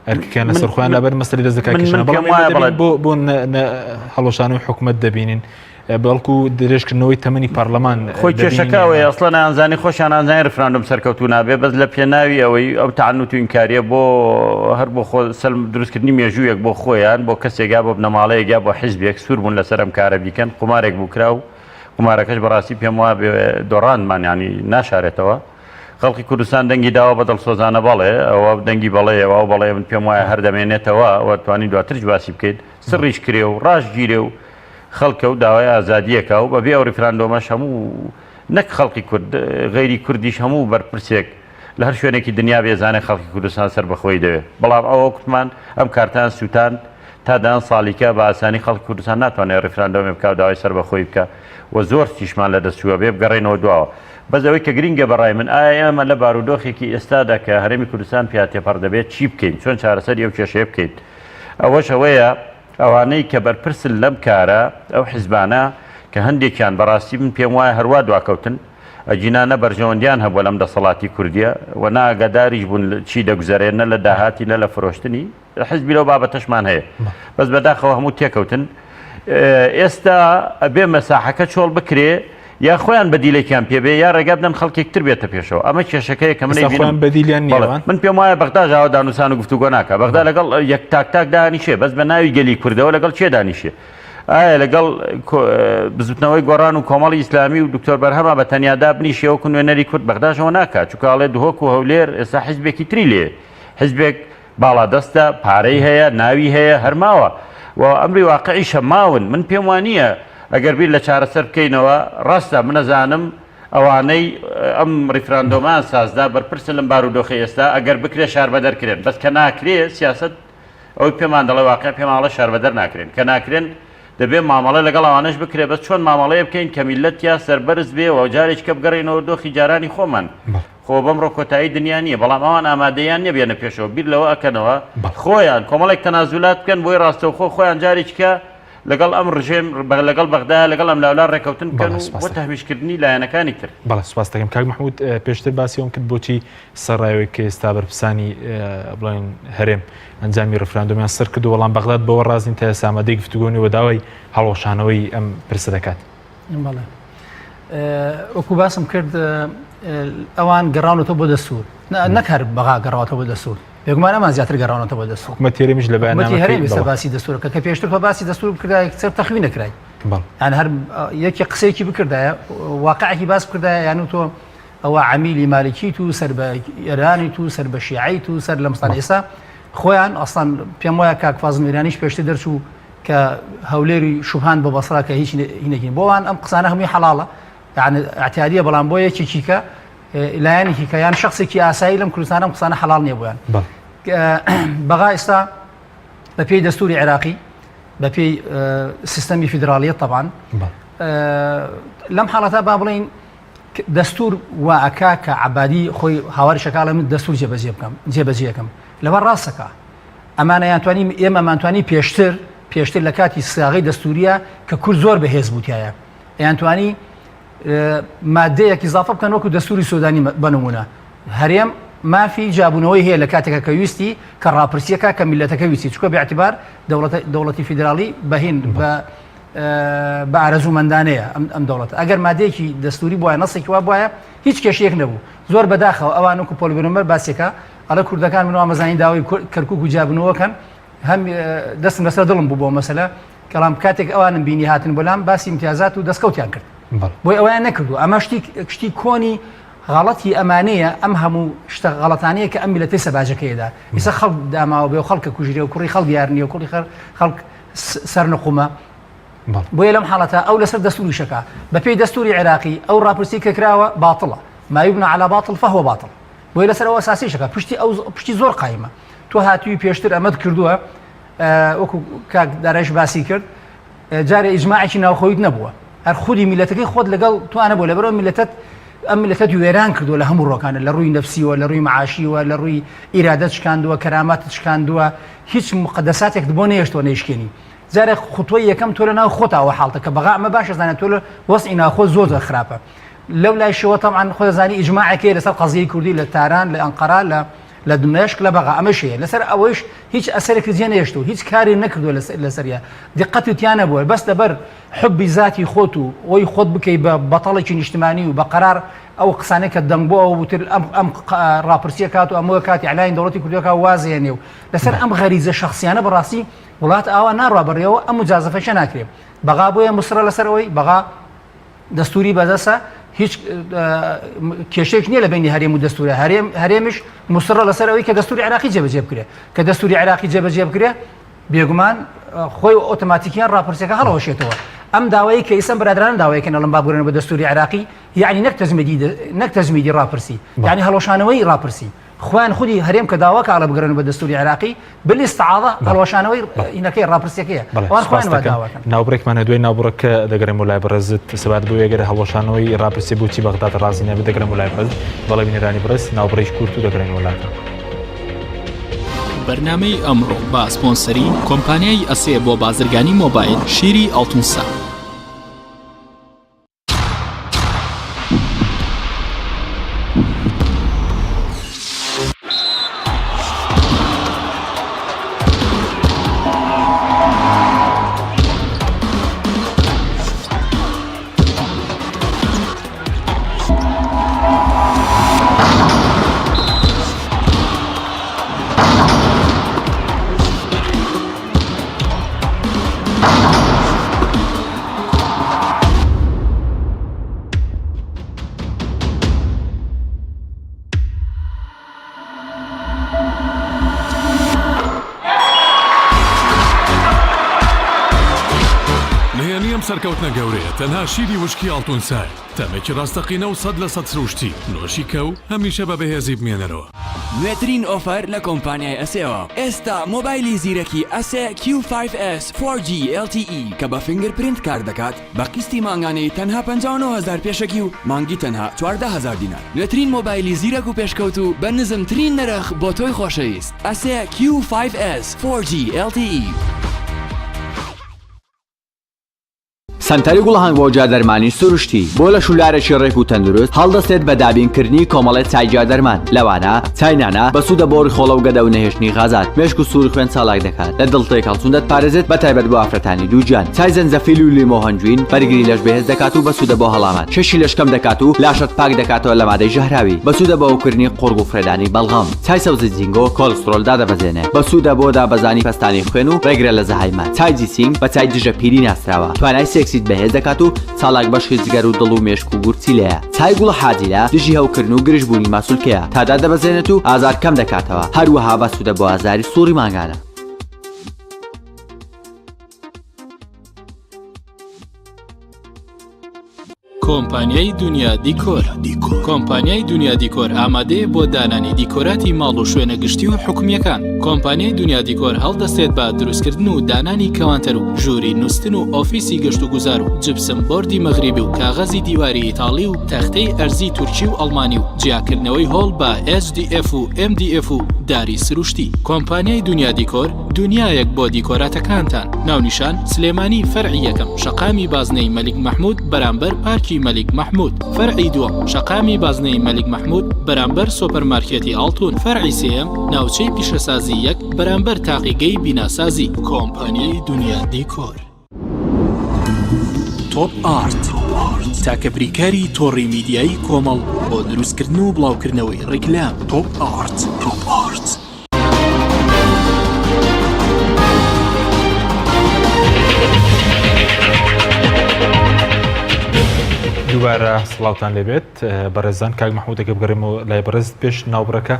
ئەرکەکان لەسەر خۆیان لابەر مەسەری دەست دەکات کێشان بەڵام وایە بۆ بۆ هەڵۆشانەوەی حکومەت دەبینین بەڵکو درێژکردنەوەی تەمەنی پەرلەمان خۆی کێشەکە ئەوەیە ئەسڵەن ئەیانزانی خۆشیان ئەنزانی ڕیفراندۆم سەرکەوتوو نابێ بەس لە پێناوی ئەوەی ئەو تەعنوت و ئینکاریە بۆ هەر بۆ خۆ سەلم دروستکردنی مێژوویەک بۆ خۆیان بۆ کەسێک یا بۆ بنەماڵەیەک یا بۆ حیزبێک سوور بوون لەسەر ئەم کارە بیکەن قومارێک بوو کرا و قومارەکەش بەڕاستی پێم وابێ دۆڕاندمان یانی ناشارێتەوە خەڵکی کوردستان دەنگی داوە بە دڵسۆزانە بەڵێ ئەوە دەنگی بەڵێیەوە ئەو بەڵێ من پێم وایە هەر دەمێنێتەوە و توانین دواترش باسی بکەین سڕیش کرێ و ڕاشگیرێ و خەڵکە و داوای ئازادیەکە و بەبێ ئەو ڕیفراندۆمەش هەموو نەک خەڵکی کورد غەیری کوردیش هەموو بەرپرسێک لە هەر شوێنێکی دنیا بێ زانێ خەڵکی کوردستان سەربەخۆیی دەوێ بەڵام ئەوە کوتمان ئەم کارتان سووتاند تا دەیان ساڵیکە بە ئاسانی خەڵکی کوردستان ناتوانێت ڕیفراندۆمێ بکا و داوای سەربەخۆیی بکا و زۆر شتیشمان لە دەست چووە بێ بگەڕێینەوە دواوە بەس ئەوەی کە گرینگە بە ڕای من ئایا ئێمە لە بارودۆخێکی ئێستادا کە هەرێمی کوردستان پیا تێپەڕ دەبێت چی بکەین چۆن چارەسەری ئەو کێشەیە بکەین ئەوەش ئەوەیە ئەوانەی کە بەرپرسن لەم کارە ئەو حیزبانە کە هەندێکیان بەڕاستی من پێم وایە هەروا دواکەوتن ئەگینا نە بەرژەوەندیان هەبووە لەم دەسەڵاتی کوردیە و نە ئاگاداریش بوون چی دەگوزەرێ نە لە داهاتی نە لە فرۆشتنی حزبی لەو بابەتەشمان هەیە بەس بەداخەوە هەموو تێکەوتن ئێستا ئەبێ مەساحەکە چۆڵ بکرێ یا خۆیان بەدیلێکیان پێبێ یا ڕێگا بدەن خەڵکێک تر بێتە پێشەوە ئەمە کێشەکەیە کە من خۆیان بەدیلیان نییە من پێم وایە بەغدا ژاوە دانوسان و گفتوگۆ ناکە بەغدا لەگەڵ یەک تاک تاک دانیشێ بەس بە ناوی گەلی کوردەوە لەگەڵ کێ دانیشێ ئایا لەگەڵ بزوتنەوەی گۆڕان و کۆمەڵی ئیسلامی و دکتۆر بەرهەما بە تەنیا دابنیشێ وەکو نوێنەری کورد بەغداشەوە ناکات چونکە ئەڵێ دهۆک و هەولێر ئێستا حیزبێکی تری لێ حیزبێک باڵادەستە، پارەی هەیە، ناوی هەیە، هەر ماوە و ئەمری واقعیشە ماون. من پێم وانییە ئەگەر بیر لە چارەسەر بکەینەوە، ڕاستە من ئەزانم ئەوانەی ئەم ڕیفراندۆمەیان سازدا بەرپرسن لەم بارودۆخەی ئێستا، ئەگەر بکرێ شاربەدەر کرێن، بەس کە ناکرێ سیاسەت ئەوەی پێمان دەڵێ واقع پێمان ئەڵێ شاربەدەر ناکرێن، کە ناکرێن دەبێ مامەڵە لەگەڵ ئەوانەش بکرێ، بەس چۆن مامەڵەیە بکەین کە میللەت تیا سەربەرز بێ و جارێکیکە بگەڕێینەوە دۆخی جارانی خۆمان. خۆ بەمڕۆ کۆتایی دنیا نییە، بەڵام ئەوان ئامادەییان نییە بێنە پێشەوە، بیر لەوە ئەکەنەوە خۆیان کۆمەڵێک تەنازولات بکەن بۆی ڕاستەوخۆ خۆیان جارێکیکە لەگەڵ ئەم ڕژێم لەگەڵ بەغدا لەگەڵ ئەملاولا ڕێکەوتن بکەن و بۆ تەهمیشکردنی لایەنەکانی تر. بەڵێ سوپاست دەکەم کاک مەحمود، پێشتر باسی ئەوەم کرد بۆچی سەرڕای کە ئێستا بەرپرسانی بڵێن هەرێم ئەنجامی ڕیفراندۆمیان سڕ کردو بەڵام بەغداد بەوە ڕازین تا ئێستا ئامادەی گفتوگۆ نییە و داوای هەڵوەشانەوەی ئەم پرسە دەکات. بەڵێ وەکو باسم کرد ئەوان گەڕاونەتەوە بۆ دەستور نەک هەر بەغا گەڕاوەتەوە بۆ دەستور بێگومان ئەمان زیاتر گەڕاونەتەوە بۆ دەستور حکومەت هەرێمیش لە بەیاننامەکەی هەرێمی سەر باسی دەستورەکە کە پێشتر بە باسی دەستور بکردایە یەکسەر تەخوین نەکرای یان هەر یەکێ قسەیەکی بکردایە واقعێکی باس بکردایە یان تۆ. ئەوە عەمیلی مالکیت و سەر بە ئێرانیت و سەر بە شیعەیت و سەر لەمستان ئێستا خۆیان ئەسڵەن پێم وایە کاک فازڵ میرانیش پێشتر دەرچوو کە هەولێری شوبهان بە بەسرا کە هیچ هینێکی بۆوان ئەم قسانە هەمووی حەڵاڵە یعنی اعتیادیە بەڵام بۆ یەکێکی کە لایەنێکی کە یان شخصێکی ئاسایی لەم کوردستانە ئەم قسانە حەڵاڵ نییە بۆیان بەغا ئێستا بە پێی دەستوری عێراقی بە پێی سیستەمی فیدراڵیت طبعا لەم حاڵەتە با بڵین دەستور وا ئەکا کە عەبادی خۆی هاواری شەکاڵە من دەستور جێبەجێ بکەم جێبەجێەکەم لەبەر ڕاستەکە ئەمانە یانتوانی ئێمە مانتوانی پێشتر پێشتر لە کاتی سیاغی دەستوریە کە کورد زۆر بەهێز بووتایە یانتوانی مادەیەک ئیزافە بکەن وەکو دەستوری سۆدانی بەنمونە هەرێم مافی جابوونەوەی هەیە لە کاتێکە کە ویستی کە ڕاپرسیەکە کە میلەتەکە ویستی چکە باعتبار دەوڵەتی فیدراڵی بەهین بە بە ئارەزوومەندانەیە ئەم دەوڵەتە. ئەگەر مادەیەکی دەستووری بوایە، نەسێکی وا بوایە، هیچ کێشەیەک نەبوو. زۆر بەداخەوە ئەوان وەکو پۆل برمەر باسیەکە، ئەڵێ کوردەکان من وامەزانی داوای کەرکوک و جیابوونەوە کەن، هەم دەستم لەسەر دڵم بوو بۆ مەسەلە، کەڵام کاتێک ئەوانم بینی هاتن بۆ لام باسی ئیمتیازات و دەستکەوتیان کرد. بۆی ئەویان نەکردو. ئەمە شتی شتی کۆنی غەڵەتی ئەمانەیە، ئەم هەموو شتە غەڵەتانەیە کە ئەم میللەتەی سەباجەکەیدا. ئیستا خەڵک داماوە بێ و خەڵکە کوژرێ و کوڕی خەڵک دیار نییە و کوڕی خەڵک سەرنقومە بۆیە لەم حاڵەتە ئەو لەسەر دەستوریشەکە بەپێی دەستوری عێراقی ئەو ڕاپرسی کە کراوە باتڵە ما يبنى على باطل فهو باطل بۆیە لەسەر ئەو ئەساسیشەکە پشتی ئەو پشتی زۆر قایمە تۆ هاتووی پێشتر ئەمەت کردووە وەکو کاک دارایش باسی کرد جارێ ئیجماعێکی ناوخۆیت نەبووە هەر خودی میلەتەکەی خۆت لەگەڵ توانە بۆ لەبەرەوە میلەتەت ئەم میلەتەت وێران کردووە لە هەموو ڕۆکانە لە ڕووی نەفسیوە لە ڕووی معاشیوە لە ڕووی ئیرادەت شکاندووە کەرامەتت شکاندووە هیچ مقدساتێکت بۆ نەیەشتوە نەیشکێنی جارێ خوتوەی یەکەم تۆ لە ناو خۆتا ئەوە حاڵتە کە بەغا ئەمە باش ئەزانێت تۆ لە وەزعی ناوخۆ زۆر زۆر خراپە لەو لایشەوە تەبعەن خۆ دەزانی ئیجماعێک هەیە لەسەر قەزیەی کوردی لە تاران لە ئەنقەرە لە لە دمەشق لە بەغا ئەمەش هەیە لەسەر ئەوەیش هیچ ئەسەرێکی جێ نەهێشتووە هیچ کاری نەکردووە لەسەریا دقەتی تیا نەبووە بەس لەبەر حبی زاتی خۆت و ئەوی خۆت بکەی بە بەتەڵێکی نیشتمانی و بە قەرار ئەو قسانەی کە دەنگ بۆ ئەوە بووتر ئەم ئەم ڕاپرسیە کات و ئەمە کاتی ئەلاین دەوڵەتی کوردیەکە وازێنێ و لەسەر ئەم غەریزە شخصیانە بەڕاستی وڵات ئاوا ناڕوا بەڕێوە ئەم مجازفەشە ناکرێ بەغا بۆیە مسرە لەسەر ئەوەی بەغا دەستوری بەدەسە هیچ کێشێک نییە لە بینی هەرێم و دەستورە هەرێم هەرێمش مسرە لەسەر ئەوەی کە دەستوری عراقی جێبەجێ بکرێ کە دەستوری عراقی جێبەجێ بکرێ بێگومان خۆی ئۆتۆماتیکیان ڕاپرسیەکە هەڵەوەشێتەوە. ئەم داوایەی کە ئیستا برادەران داوای کەن ئەڵێن با بگەڕێنەوە بە دەستوری عێراقی یەعنی نەک تەجمیدی نەک تەجمیدی ڕاپرسی یەعنی هەڵوەشانەوەی ڕاپرسی خۆیان خودی هەرێم کە داوا کە ئەڵێ بگەڕێنەوە بە دەستوری عێراقی بالاستعاضە هەڵوەشانەوەی هینەکەی ڕاپرسیەکەیە ئەوان خۆیان وا داوا کەن. ناوبڕێکمان هەیە دوای ناوبڕەکە دەگەڕێمەوە لای بەڕێزت سەبارەت بەوەی ئەگەر هەڵوەشانەوەی ڕاپرسی بۆچی بەغداد ڕازی نابێت دەگەڕێمەوە لای بەڕێزت بەڵێ بینەرانی بەڕێز ناوبڕێکی کورت و دەگەڕێینەوە لاتان. بەرنامەی ئەمڕۆ بە سپۆنسەری کۆمپانیای ئەسێ بۆ بازرگانی مۆبایل شیری ئاڵتونسا. نهێنی ئەم سەرکەوتنە گەورەیە تەنها شیری وشکی ئاڵتونسایە. تامێکی ڕاستەقینە و 100% سروشتی، نۆشی کە و هەمیشە بە بەهێزی بمێنەرەوە. نوێترین offer لە کۆمپانیای ئەسێوە ئێستا مۆبایلی زیرەکی ئەسێ کیو فایڤ ئێس فۆر جی ئێڵ تی ئی کە بە fingerprint کار دەکات بە قیستی مانگانەی تەنها 59 هەزار پێشەکی و مانگی تەنها 14 هەزار دینار نوێترین مۆبایلی زیرەک و پێشکەوتوو بە نزمترین نرخ بۆ تۆی خۆشەویست ئەسێ کیو فایڤ ئێس فۆر جی ئێڵ تی ئی. سەنتەری گوڵهەنگ بۆ گیادەرمانی سروشتی بۆ لەش و لارێکی ڕێک و تەندروست هەڵدەستێت بە دابینکردنی کۆمەڵێ چای گیادەرمان لەوانە چای نانا بەسوودە بۆ ڕیخۆڵە و گەدە و نەهێشتنی غازات مێشک و سووری خوێن چالاک دەکات لە دڵ تێکهەڵچوون دەتپارێزێت بە تایبەت بۆ ئافرەتانی دووگیان چای زەنجەفیل و لیمۆ هەنجوین بەرگری لەش بەهێز دەکات و بەسوودە بۆ هەڵامەت کێشی لەش کەم دەکات و لاشەت پاک دەکاتەوە لە مادەی ژەهراوی بەسوودە بۆ هەوکردنی قوڕگ و فرێدانی بەڵغەم چای سەوزی جینگۆ کۆلسترۆل دادەبەزێنێ بەسوودە بۆ دابەزانی پەستانی خوێن و ڕێگرە لە زەهایمەر چای جیسینگ بە چای دژە پیری ناسراوە توانای سێکسی. سیت بەهێز دەکات و چالاک بەشی جگەر و دڵ و مێشک و گورچیلەیە. چای گوڵە حاجیلە دژی هەوکردن و گرژبوونی ماسولکەیە تا دادەبەزێنێت و ئازار کەم دەکاتەوە، هەروەها بەسوودە بۆ ئازاری سوڕی مانگانە. کۆمپانیای دونیا دیکۆر کۆمپانیای دونیا دیکۆر ئامادەیە بۆ دانانی دیکۆراتی ماڵ و شوێنە گشتی و حکومیەکان کۆمپانیای دونیا دیکۆر هەڵدەستێت بە دروستکردن و دانانی کەوانتەر و ژووری نووستن و ئۆفیسی گەشت و گوزار و جپسم بۆردی مەغریبی و کاغەزی دیواری ئیتاڵی و تەختەی ئەرزی تورکی و ئەڵمانی و جیاکردنەوەی هۆڵ بە HDF و MDF و داری سروشتی کۆمپانیای دونیا دیکۆر دونیایەک بۆ دیکۆراتەکانتان. ناونیشان، سلێمانی فەرعی یەکەم، شەقامی بازنەی مەلیک مەحمود بەرامبەر پارکی مەلیک مەحمود. فەرعی دووەم، شەقامی بازنەی مەلیک مەحمود بەرامبەر سۆپەرمارکێتی ئاڵتون. فەرعی سێیەم، ناوچەی پیشەسازی یەک بەرامبەر تاقیگەی بیناسازی. کۆمپانیای دونیا دیکۆر. تۆپ ئارت تاکە بریکاری تۆڕی میدیایی کۆمەڵ بۆ دروستکردن و بڵاوکردنەوەی ڕیکلام تۆپ ئارت تۆپ ئارت. دووبارە سڵاوتان لێبێت بەڕێزان کاک مەحمودەکە بگەڕێمەوە لای بەڕێز پێش ناوبڕەکە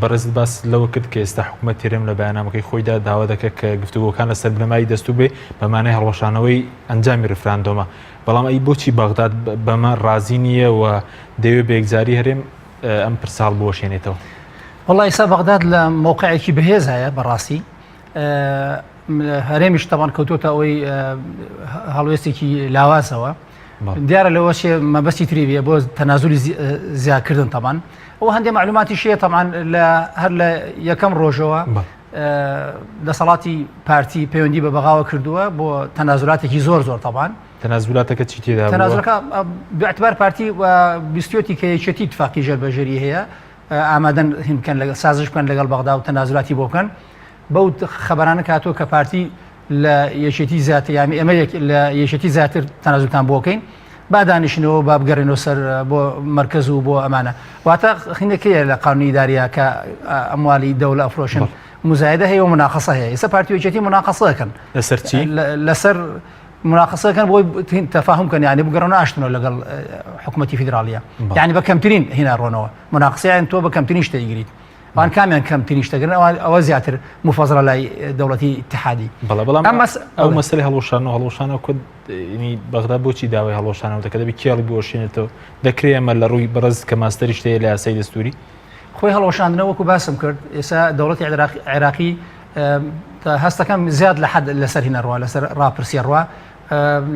بەڕێزت باس لەوە کرد کە ئێستا حکوومەت هەرێم لە بەیاننامەکەی خۆیدا داوا دەکات کە گفتوگۆکان لەسەر بنەمای دەستوور بێ بە مانای هەڵوەشانەوەی ئەنجامی ڕیفراندۆمە بەڵام ئەی بۆچی بەغداد بەمە ڕازی نییە و دەیەوێت بە یەکجاری هەرێم ئەم پرسە هەڵبوەشێنێتەوە؟ وەڵا ئێستا بەغداد لە مەوقعێکی بەهێز هەیە بەڕاستی هەرێمیش تەبان کەوتۆتە ئەوەی هەڵوێستێکی لاوازەوە دیارە لەوە شێ مەبەستی تری بێ بۆ تەنازولی زیاکردن تەمان ئەو هەندێک معلوماتی شێ تەمان لە هەر لە یەکەم ڕۆژەوە دەسەڵاتی پارتی پەیوەندی بە بەغاوە کردووە بۆ تەنازولاتێکی زۆر زۆر تەبان تەنازولاتەکە چی تێدا تەنازولەکە باعتبار پارتی بیستێتی کە یەکێتی تفاقی ژێر بەژێری هەیە ئامادەن هین بکەن لەگەڵ سازش بکەن لەگەڵ بەغدا و تەنازولاتی بۆ بکەن بەو خەبەرانە کاتۆ کە پارتی لە یەکێتی زیاتر یانی ئێمە لە یەکێتی زیاتر تەنازولتان بۆ بکەین با دانیشنەوە با بگەڕێنەوە سەر بۆ مەرکەز و بۆ ئەمانە واتە خینەکەیە لە قانونی ئیداریە کە ئەموالی دەولە ئەفرۆشن مزایدە هەیە و مناقەسە هەیە ئێستا پارتی و یەکێتی مناقەسە دەکەن لەسەر چی لەسەر مناقەسەکەن بۆی تەفاهم کەن یانی بگەڕنەوە ئاشتنەوە لەگەڵ حکوومەتی فیدراڵیە یانی بە کەمترین هینا ڕۆنەوە مناقسەیان تۆ بە کەمترین شتە ئیگریت ئەوان کامیان کەمترین شتەگرن ئەوان ئەوە زیاتر مفەزڵە لای دەوڵەتی ئیتحادی. بەڵێ بەڵام ئەو مەسەلەی هەڵوەشانەوە هەڵوەشانەوە کورد ینی بەغدا بۆچی داوای هەڵوەشانەوە دەکات دەبێت کێڵی بوەشێنێتەوە دەکرێ ئەمە لە ڕووی بەڕێز کە ماستەریش هەیە لە یاسای دەستوری خۆی هەڵوەشاندنەوە وەکو باسم کرد ئێستا دەوڵەتی عێراقی هەستەکەم زیاد لە حەد لەسەر هینەڕوە لەسەر ڕاپرسیەڕوە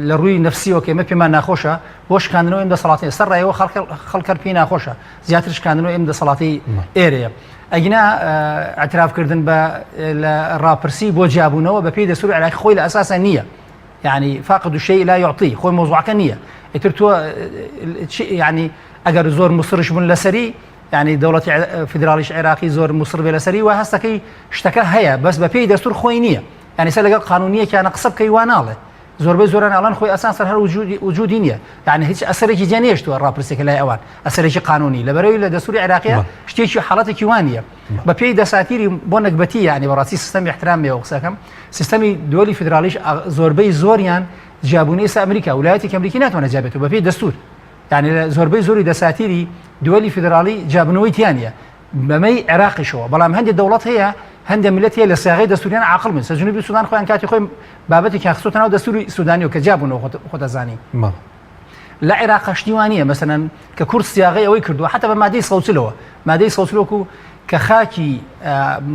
لە ڕووی نەفسیەوە کە ئێمە پێمان ناخۆشە بۆ شکاندنەوەی ئەم دەسەڵاتەیە سەر ڕایەوە خەڵکەر پێی ناخۆشە زیاتر شکاندنەوەی ئەم دەسەڵاتی ئێرەیە ئەگینا اعترافکردن بە لە ڕاپرسی بۆ جیابوونەوە بە پێی دەستوری عێراقی خۆی لە ئەساسا نییە یعنی فاقد الشيء لا يعطي خۆی مۆزوعەکە نییە ئیتر تۆ یعنی ئەگەر زۆر مسرش بوون لەسەری یعنی دەوڵەتی فیدراڵیش عێراقی زۆر مسڕ بێ لەسەری و هەستەکەی شتەکە هەیە بەس بە پێی دەستور خۆی نییە یانی سەر لەگەڵ قانونیەکیانە قسە بکەی وا ناڵێ زۆربەی زۆران ئەڵەن خۆی ئەسان سەر هەر وجودی وجودی نییە یعنی هیچ ئەسەرێکی جێ نێشتووە ڕاپرسێکە لای ئەوان ئەسەرێکی قانونی لەبەرەوەی لە دەستوری عێراقیە شتێکی حاڵەتێکی وانە بە پێی دەساتیری بۆ نەگبەتی یعنی بەڕاستی سیستەمی احترام مێوە قسەکەم سیستەمی دولی فیدراڵیش زۆربەی زۆریان جیابوونی ئێستا ئەمریکا ولایەتی ئەمریکی ناتوانێت جیابێتەوە بە پێی دەستور یعنی زۆربەی زۆری دەساتیری دولی فیدراڵی جیابنەوەی تیانە بەمەی عێراقیشەوە، بەڵام هەندێ دەوڵەت هەیە، هەندێ میللەت هەیە لە سیاغەی دەستوریان عاقڵ بن، سە جنوبی سودان خۆیان کاتی خۆی بابەتێکیان خستۆتە ناو دەستوری سودانیەوە کە جیا بوونەوە خۆت ئەزانی. لە عێراق شتی وا نییە، مەسەلەن کە کورد سیاغەی ئەوەی کردووە حەتا بە مادەی سەوچلەوە، مادەی سەوچل وەکو کە خاکی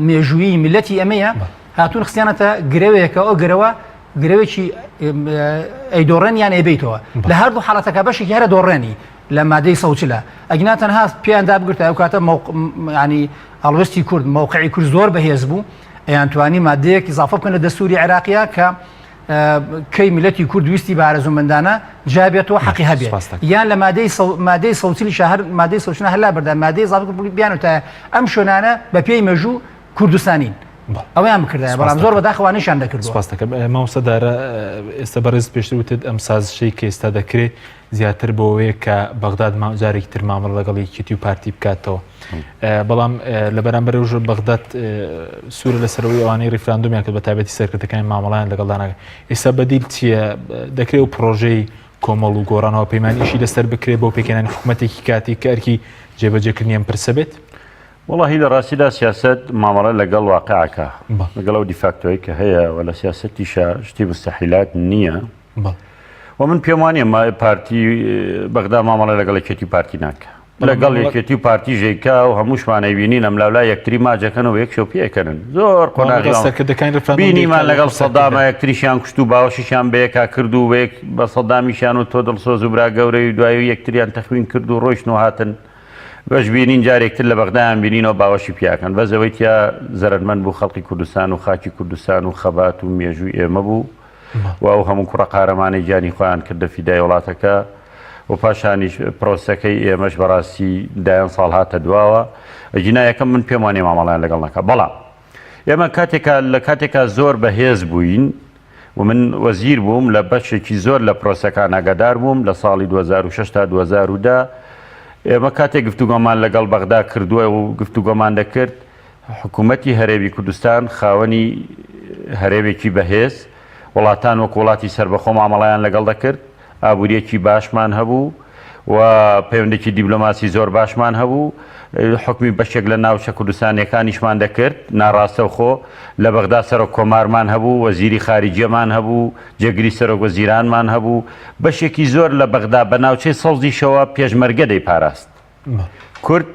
مێژوویی میللەتی ئێمەیە، هاتوون خستیانەتە گرەوێکە ئەو گرەوە گرەوێکی ئەیدۆڕێن یان ئەیبەیتەوە لە هەردوو حاڵەتەکە بەشێکی هەرە دۆڕێنی لە مادەی 140 ئەگینا تەنها پێیان دابگرتە ئەو کاتە ینی هەڵوێستی کورد مەوقعی کورد زۆر بەهێز بوو ئەیانتوانی مادەیەک ئیزافە بکەن لە دەستوری عێراقیە کە کەی میلەتی کورد ویستی بە ئارەزوومەندانە جابێتەوە حەقی هەبێت یان لە مادەی مادەی سەوچلی شەهر مادەی سەوچنە هەلا بەردا مادەی ئیزافە بیانوتایە ئەم شوێنانە بە پێی مێژوو کوردستانین. ئەویان بکردایە بەڵام زۆر بەداخەوە نیشان دەکرد. سپاس دەکەم مامۆستا دارا. ئێستا بەڕێز پێشتر وتت ئەم سازشەی کە ئێستا دەکرێت زیاتر بۆ ئەوەیە کە بەغداد جارێکی تر مامەڵە لەگەڵ یەکێتی و پارتی بکاتەوە، بەڵام لە بەرامبەر ژ بەغداد سوورە لەسەرەوەی ئەوانەی ڕیفراندۆمیان کرد بە تایبەتی سەرکردەکانی مامەڵیان لەگەڵدا ناکەن. ئێستا بەدیل چییە؟ دەکرێت و پرۆژەی کۆمەڵ و گۆڕانەوە پەیمانیشی لەسەر بکرێت بۆ پێکهێنانی حکوومەتێکی کاتی کە ئەرکی جێبەجێکردنی ئەم پرسە بێت؟ وەڵاهی لە ڕاستیدا سیاسەت مامەڵە لەگەڵ واقعەکە لەگەڵ ئەو دیفاکتۆی کە هەیە و لە سیاسەتیشا شتی مستحیلات نییە و من پێم وانە پارتی بەغدا مامەڵە لەگەڵ یەکێتی پارتی ناکە لەگەڵ یەکێتی و پارتی ژێکا و هەمووشمانەی بینین ئەم لاولا یەکتری ماجەکەن و یەک شەو پێکەنن زۆر قۆناغی بینیمان لەگەڵ سەداما یەکتریشیان کوشت و باوەشیشیان بەیەکا کرد و یەک بە سەدامیشیان و تۆ دڵسۆز و برا گەورەی و دوایی یەکتریان تەخوین کرد و ڕۆیشتن و هاتن بەش بینین جارێک تر لە بەغدایان بینینەوە باوەشی پیاکەن بەس ئەوەی تیا زەرەرمەند بوو خەڵکی کوردستان و خاکی کوردستان و خەبات و مێژووی ئێمە بوو و ئەو هەموو کوڕە قارەمانەی گیانی خۆیان کردە فیدای وڵاتەکە و پاشانیش پرۆسەکەی ئێمەش بەڕاستی دایان ساڵ هاتە دواوە ئەگینا یەکەم من پێم وانیە مامەڵیان لەگەڵ نەکا بەڵام ئێمە کاتێکا لە کاتێکا زۆر بەهێز بووین و من وەزیر بووم لە بەشێکی زۆر لە پرۆسەکان ئاگادار بووم لە ساڵی 2006 تا 2010 ئێمە کاتێک گفتوگۆمان لەگەڵ بەغدا کردووە و گفتوگۆمان دەکرد حکوومەتی هەرێمی کوردستان خاوەنی هەرێمێکی بەهێز وڵاتان وەک وڵاتی سەربەخۆ مامەڵەیان لەگەڵ دەکرد ئابوورییەکی باشمان هەبوو و پەیوەندێکی دیبلۆماسی زۆر باشمان هەبوو، حوکمی بەشێک لە ناوچە کوردستانییەکانیشمان دەکرد ناڕاستەوخۆ، لە بەغدا سەرۆک کۆمارمان هەبوو، وەزیری خاریجیەمان هەبوو، جێگری سەرۆک وەزیرانمان هەبوو، بەشێکی زۆر لە بەغدا بە ناوچەی سەوزیشەوە پێشمەرگە دەیپاراست. کورد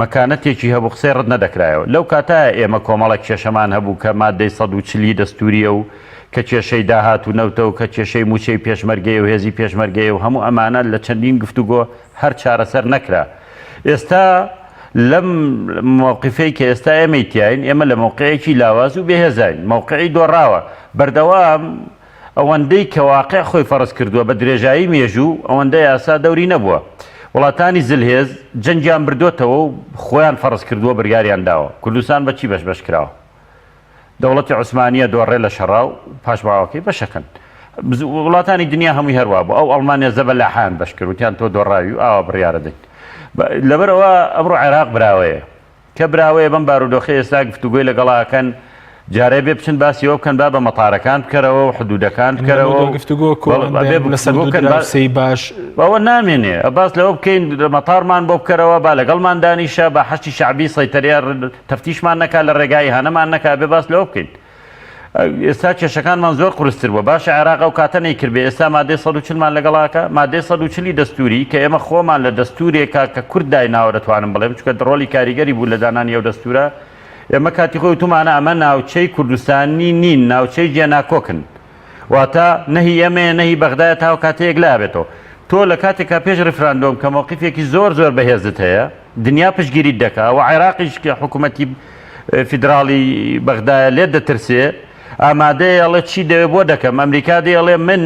مەکانەتێکی هەبوو قسەی ڕەت نەدەکرایەوە. لەو کاتایە ئێمە کۆمەڵێک کێشەمان هەبوو کە مادەی 140 ی دەستوورییە و کە کێشەی داهات و نەوتە و کە کێشەی مووچەی پێشمەرگەیە و هێزی پێشمەرگەیە و هەموو ئەمانە لە چەندین گفتوگۆ هەر چارەسەر نەکرا. ئێستا لەم مەوقیفەی کە ئێستا ئێمەی تیاین ئێمە لە مەوقیعێکی لاواز و بێهێزاین. مەوقیعی دۆڕاوە. بەردەوام ئەوەندەی کە واقع خۆی فەرز کردووە بە درێژایی مێژوو ئەوەندە یاسا دەوری نەبووە. وڵاتانی زلهێز جەنگیان بردۆتەوە و خۆیان فەرز کردووە بریاریان داوە. کوردستان بە چی بەش بەش کراوە؟ دەوڵەتی عوسمانیە دۆڕێ لە شەڕا و پاشماوەکەی بەشەکەن. وڵاتانی دنیا هەمووی هەروا بوو. ئەو ئەڵمانیا زەبەلاحیان بەش کرد وتیان تۆ دۆڕاوی و ئاوا بڕیارەدەین. لەبەرئەوە ئەمڕۆ عێراق براوەیە. کە براوەیە بەم بارودۆخەی ئێستا گفتوگۆی لەگەڵا ئەکەن جارێ بێ بچن باسی ئەوە بکەن با بە مەتارەکان بکەرەوە و حدودەکان بکەرەوە و گفتوگۆ بێ لەسەر بکەن باسی باش ئەوە نامێنێ باس لەوە بکەین مەتارمان بۆ بکەرەوە با لەگەڵمان دانیشە با حەشتی شعبی سەیتەریا تەفتیشمان نەکا لە ڕێگای هانەمان نەکا بێ باس لەوە بکەین ئێستا کێشەکانمان زۆر قورستر بووە باشە عێراق ئەو کاتە نەیکردبێ ئێستا مادەی 140 مان لەگەڵاکە مادەی 140 ی دەستوری کە ئێمە خۆمان لە دەستورێکا کە کورد دایناوە دەتوانم بڵێم چونکە ڕۆڵی کاریگەری بوو لە دانانی ئەو دەستورە ئێمە کاتی خۆی وتومانە ئەمە ناوچەی کوردستانی نین ناوچەی جێناکۆکن واتە نەهی ئێمەیە نەهی بەغدایە تاو کاتە یەکلا بێتەوە تۆ لە کاتێکا پێش ڕیفراندۆم کە مەوقیفێکی زۆر زۆر بەهێزت هەیە دنیا پشتگیریت دەکا و عێراقیش کە حکوومەتی فیدراڵی بەغدایە لێت دەترسێ ئامادەیە ئەڵێ چی دەوێ بۆ دەکەم ئەمریکا دێ ئەڵێ من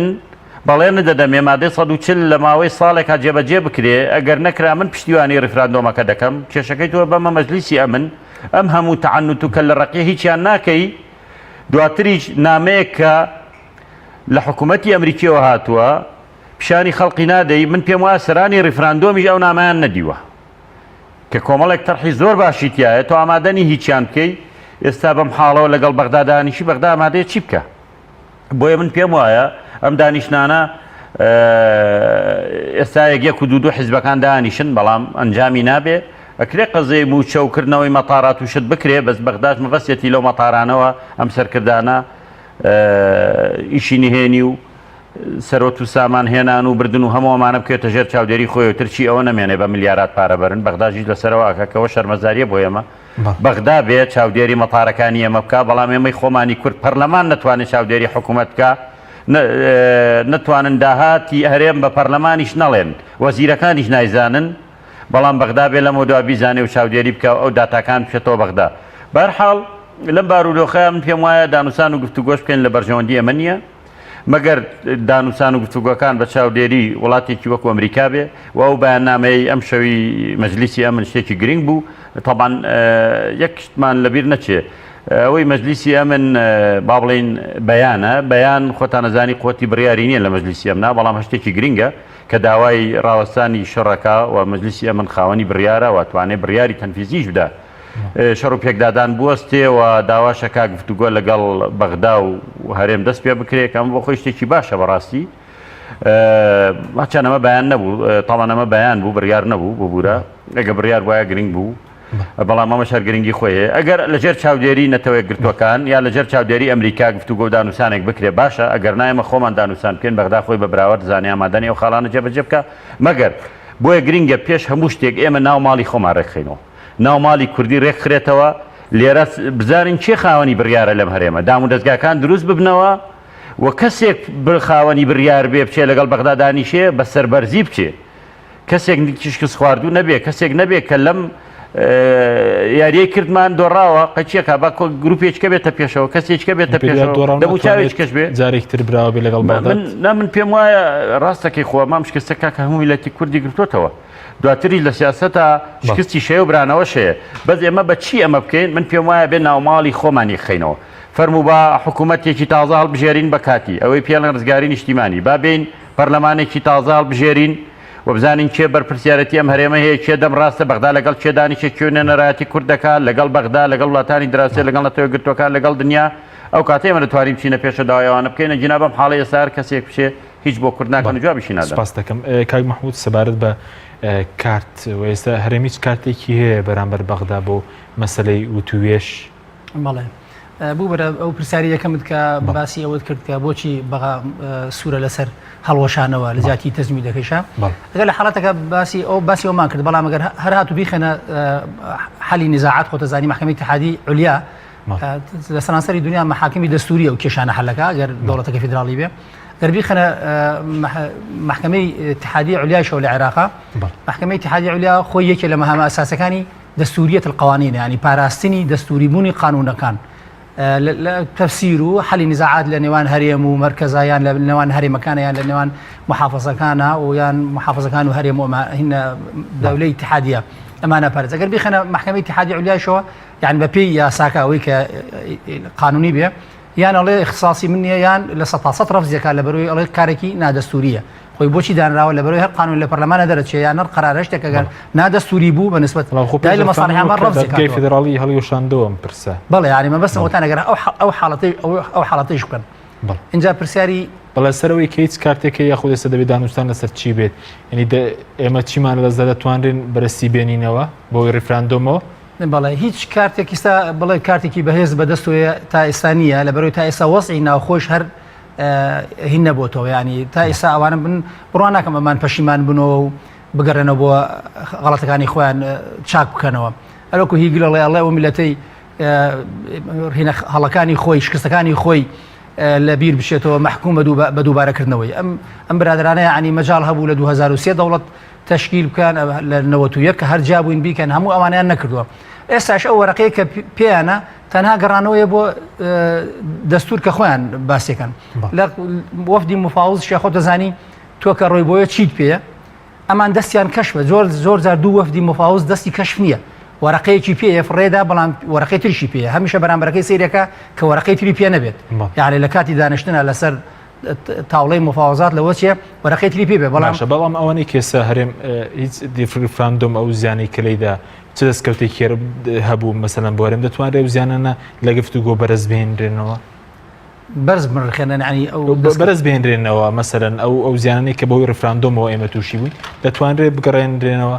بەڵێنت دەدەمێ مادەی 140 لە ماوەی ساڵێکا جێبەجێ بکرێ ئەگەر نەکرا من پشتیوانی ڕیفراندۆمەکە دەکەم کێشەکەی تۆ بەمە مەجلیسی ئەمن ئەم هەموو تەعنوت و کەللەڕەقیە هیچیان ناکەی دواتریش نامەیەک کە لە حکوومەتی ئەمریکیەوە هاتووە پیشانی خەڵقی نادەی، من پێم وایە سەرانی ڕیفراندۆمیش ئەو نامەیان نەدیوە کە کۆمەڵێک تەرحی زۆر باشی تیایە، تۆ ئامادە نی هیچیان بکەی، ئێستا بەم حاڵەوە لەگەڵ بەغدا دانیشی، بەغدا ئامادەیە چی بکا؟ بۆیە من پێم وایە ئەم دانیشتنانە ئێستا یەک یەک و دوو دوو حیزبەکان دانیشن، بەڵام ئەنجامی نابێ، ئەکرێ قەزیەی مووچە و کردنەوەی مەتارات و شت بکرێ، بەس بەغداش مەبەستیەتی لەو مەتارانەوە ئەم سەرکردانە ئیشی نهێنی و سەروەت و سامان هێنان و بردن و هەموو ئەمانە بکەوێتە ژێر چاودێری خۆی و ترچی ئەوە نەمێنێ بە ملیارات پارە بەرن، بەغداژیش لەسەرەوە ئەکا کە ئەوە شەرمەزاریە بۆ ئێمە بەغدا بێ چاودێری مەتارەکانی ئێمە بکا، بەڵام ئێمەی خۆمانی کورد پەرلەمان نەتوانێ چاودێری حکوومەت بکا، نەتوانن داهاتی هەرێم بە پەرلەمانیش نەڵێن، وەزیرەکانیش نایزانن، بەڵام بەغدا بێ لەمەودوا بیزانێ و چاودێری بکا و ئەو داتاکان بچێتەوە بەغدا. بەهەرحاڵ لەم بارودۆخە من پێم وایە دانوسان و گفتوگۆش بکەین لە بەرژەوەندی ئێمە نییە. مەگەر دانوسان و گفتوگۆکان بە چاودێری وڵاتێکی وەکو ئەمریکا بێ و ئەو بەیاننامەیەی ئەمشەوی مەجلیسی ئەمن شتێکی گرنگ بوو. تەبعەن یەک شتمان لەبیر نەچێ. ئەوەی مەجلیسی ئەمن با بڵێین بەیانە، بەیان خۆتان ئەزانی قوتی بڕیاری نییە لە مەجلیسی ئەمنا، بەڵام هەشتێکی گرنگە کە داوای ڕاوەستانی شەڕەکە و مەجلیسی ئەمن خاوەنی بڕیارە و توانێ بڕیاری تەنفیزیش بدا شەڕ و پێکدادان بوەستێ و داواشەکا گفتوگۆ لەگەڵ بەغدا و هەرێم دەست پێ بکرێ کە ئەمە بۆ خۆی شتێکی باشە بەڕاستی. هەرچەند ئەمە بەیان نەبوو، تاوان ئەمە بەیان بوو بڕیار نەبوو ببوورە ئەگە بڕیار وایە گرنگ بوو. بەڵام ئەمەش هەر گرنگی خۆی هەیە. ئەگەر لەژێر چاودێری نەتەوە یەکگرتووەکان یا لەژێر چاودێری ئەمریکا گفتوگۆ و دانوسانێک بکرێ باشە، ئەگەر نا ئێمە خۆمان دانوسان بکەین، بەغدا خۆی بە براوە دەزانێ ئامادە نیە ئەو خاڵانە جێبەجێ بکا، مەگەر بۆیە گرنگە پێش هەموو شتێک ئێمە ناو ماڵی خۆمان رێکخەینەوە، ناو ماڵی کوردی رێکخرێتەوە، لێرە بزانین کێ خاوەنی بڕیارە لەم هەرێمە، دامودەزگاکان دروست ببنەوە و کەسێک خاوەنی بڕیار بێ بچێ لەگەڵ بەغدا دانیشێ بە سەربەرزی بچێ. کەسێک شکست خواردوو نەبێ، کەسێک نەبێ کە لەم یاریەی کردمان دۆڕاوە، قەچیەکە با گروپێکە بێتە پێشەوە، کەسێکە بێتە پێشەوە، دەبوو چاوێکەش بێ. جارێکتر براوە بێ لەگەڵ بەغداد. نا من پێم وایە ڕاستەکەی خۆ مام شکستە کاکە هەموو میللەتی کوردی گرتۆتەوە. دواتریش لە سیاسەتا شکستی شەیە و برانەوەش هەیە. بەس ئێمە بە چی ئەمە بکەین؟ من پێم وایە بێ ناوماڵی خۆمان یەکخەینەوە. فەرموو با حکوومەتێکی تازە هەڵبژێرین بە کاتی، ئەوەی پێڵێن ڕزگاری نیشتیمانی. با بێین پەرلەمانێکی تازە هەڵبژێرین و بزانین کێ بەرپرسیارەتی ئەم هەرێمە هەیە، کێ دەم ڕاستە، بەغدا لەگەڵ کێ دانیشێ، کێ نوێنەرایەتی کورد دەکات، لەگەڵ بەغدا، لەگەڵ وڵاتانی دراوسێ، لەگەڵ نەتەوە یەکگرتووەکان، لەگەڵ دنیا، ئەو کاتە ئێمە دەتوانین بچینە پێشە داوای ئەوانە بکەین، ئەگینا بەم حاڵەی ئێستا هەر کەسێک بچێ هیچ بۆ کورد ناکەن و جوابیشی نادەن. سوپاست دەکەم کاک مەحمود سەبارەت بە کارت و ئێستا هەرێم هیچ کارتێکی هەیە بەرامبەر بەغدا بۆ مەسەلەی وتووێژ؟ بەڵێ بووبەرە ئەو پرسیاری یەکەمت کە باسی ئەوەت کرد کە بۆچی بەغا سوورە لەسەر هەڵوەشانەوە لە جیاتی تەجمیدەکەیشە ئەگەر لە حاڵەتەکە باسی ئەو باسی ئەومان کرد بەڵام ئەگەر هەر هاتوو بیخەنە حەلی نزاعات خۆتەزانی محکمەی اتحادی علیا لە سەرانسەری دنیا محاکمی دەستوریە و کێشانە حلەکە گەر دەوڵەتەکە فیدراڵی بێ گەر بیخەنە محکمەی اتحادی علیایشەوە لە عێراقا محکمەی اتحادی علیا خۆی یەکێ لە مەهامە ئەساسەکانی دەستوریەت القوانین یانی پاراستنی دەستوری بوونی قانونەکان لە تەفسیر و حەلی نزاعات لە نێوان هەرێم و مەرکەزا یان لە نێوان هەرێمەکانە یان لە نێوان محافظەکانە و یان محافظەکان و هەرێم و هینە دەولەی اتحادیە ئەمانە پارێز ئەگەر بیخەنە محکمەی اتحادی علیایشەوە یان بە پێی یاساکە ئەوەی کە قانونی بێ یان ئەڵێ اختصاصی من نییە یان لە سەتا سەد ڕەفزی ئەکا لەبەرەوەی ئەڵێ کارێکی نادەستوریە خۆی بۆچی دانراوە لەبەرەوەی هەر قانون لە پەرلەمانە دەرەچێ یان هەر قەرارە شتێک ئەگەر نادەستوری بوو بە نسبەت بەڵام خۆ دای پێش لە مەساڵح ڕەفراندۆم عامە کە ڕەفزی دادگای کاتەوە فیدراڵی هەڵیوەشاندەوە ئەم پرسە. بەڵێ یانی مەبەستم ئەوەتان ئەگەر ئەو ئەو حاڵەتەی ئەو حاڵەتەیش بکەن بەڵێ. ئینجا پرسیاری بەڵێ سەرەوەی کە هیچ کارتێک هەیە یاخود ئێستا دەبێت دانوستان لەسەر چی بێت یعنی ئێمە چیمان لەدەستدا دەتوانرێن بەرەستی بێنینەوە بۆی ڕیفراندۆمەوە؟ بەڵێ هیچ کارتێک ئیستا بڵێ کارتێکی بەهێز بەدەستەوەیە تا ئێستا نییە لەبەرەوەی تا ئێستا وەزعی ناوخۆش هەر هین نەبووتەوە ینی تا ئێستا ئەوانە بن بڕوا ناکەم ئەمان پەشیمان بنەوە و بگەڕێنەوە بۆ غەڵەتەکانی خۆیان چاک بکەنەوە ئەرۆکو هیگل ئەڵێ ئەڵێ ئەو میلەتەی هینە هەڵەکانی خۆی شکستەکانی خۆی لە بیر بچێتەوە مەحکوم بە دووبارەکردنەوەی ئەم ئەم برادرانە ینی مەجال هەبوو لە 2023 دەوڵەت تەشکیل بکەن لە 91 کە هەر جیابووین بیکەن هەموو ئەوانیان نەکردووە ئێستاش ئەو وەرەقەیە کە پێیانە تەنها گەڕانەوەیە بۆ دەستور کە خۆیان باسیەکەن لە وەفدی مفاوض شێخۆ دەزانی تۆ کە ڕۆی بۆیە چیت پێیە ئەمان دەستیان کەشفە زۆر زۆر جار دوو وەفدی مفاوض دەستی کەشف نییە وەرەقەیەکی پێیە فڕێدا بەڵام وەرەقەی تریشی پێیە هەمیشە بەرامبەرەکەی سەیرەکە کە وەرەقەی تری پێ نەبێت یعنی لە کاتی دانیشتنە لەسەر تاوڵەی مفاوەزات لەوە چیە وەرەقەی تری پێ بێ بەڵام باشە بەڵام ئەوانەی کێسە هەرێم هیچ ریفراندۆم ئەو زیانەی کە لێیدا چ دەستکەوتێکی هەبوو مەسەلەن بۆ هەرێم دەتوانرێت ئەو زیانانە لە گفتوگۆ بەرز بهێنرێنەوە؟ بەرز بنرخێنن ینی ئەو بەرز بهێنرێنەوە مەسەلەن ئەو ئەو زیانانەی کە بەهۆی ریفراندۆمەوە ئێمە تووشی بووین دەتوانرێت بگەڕێنرێنەوە؟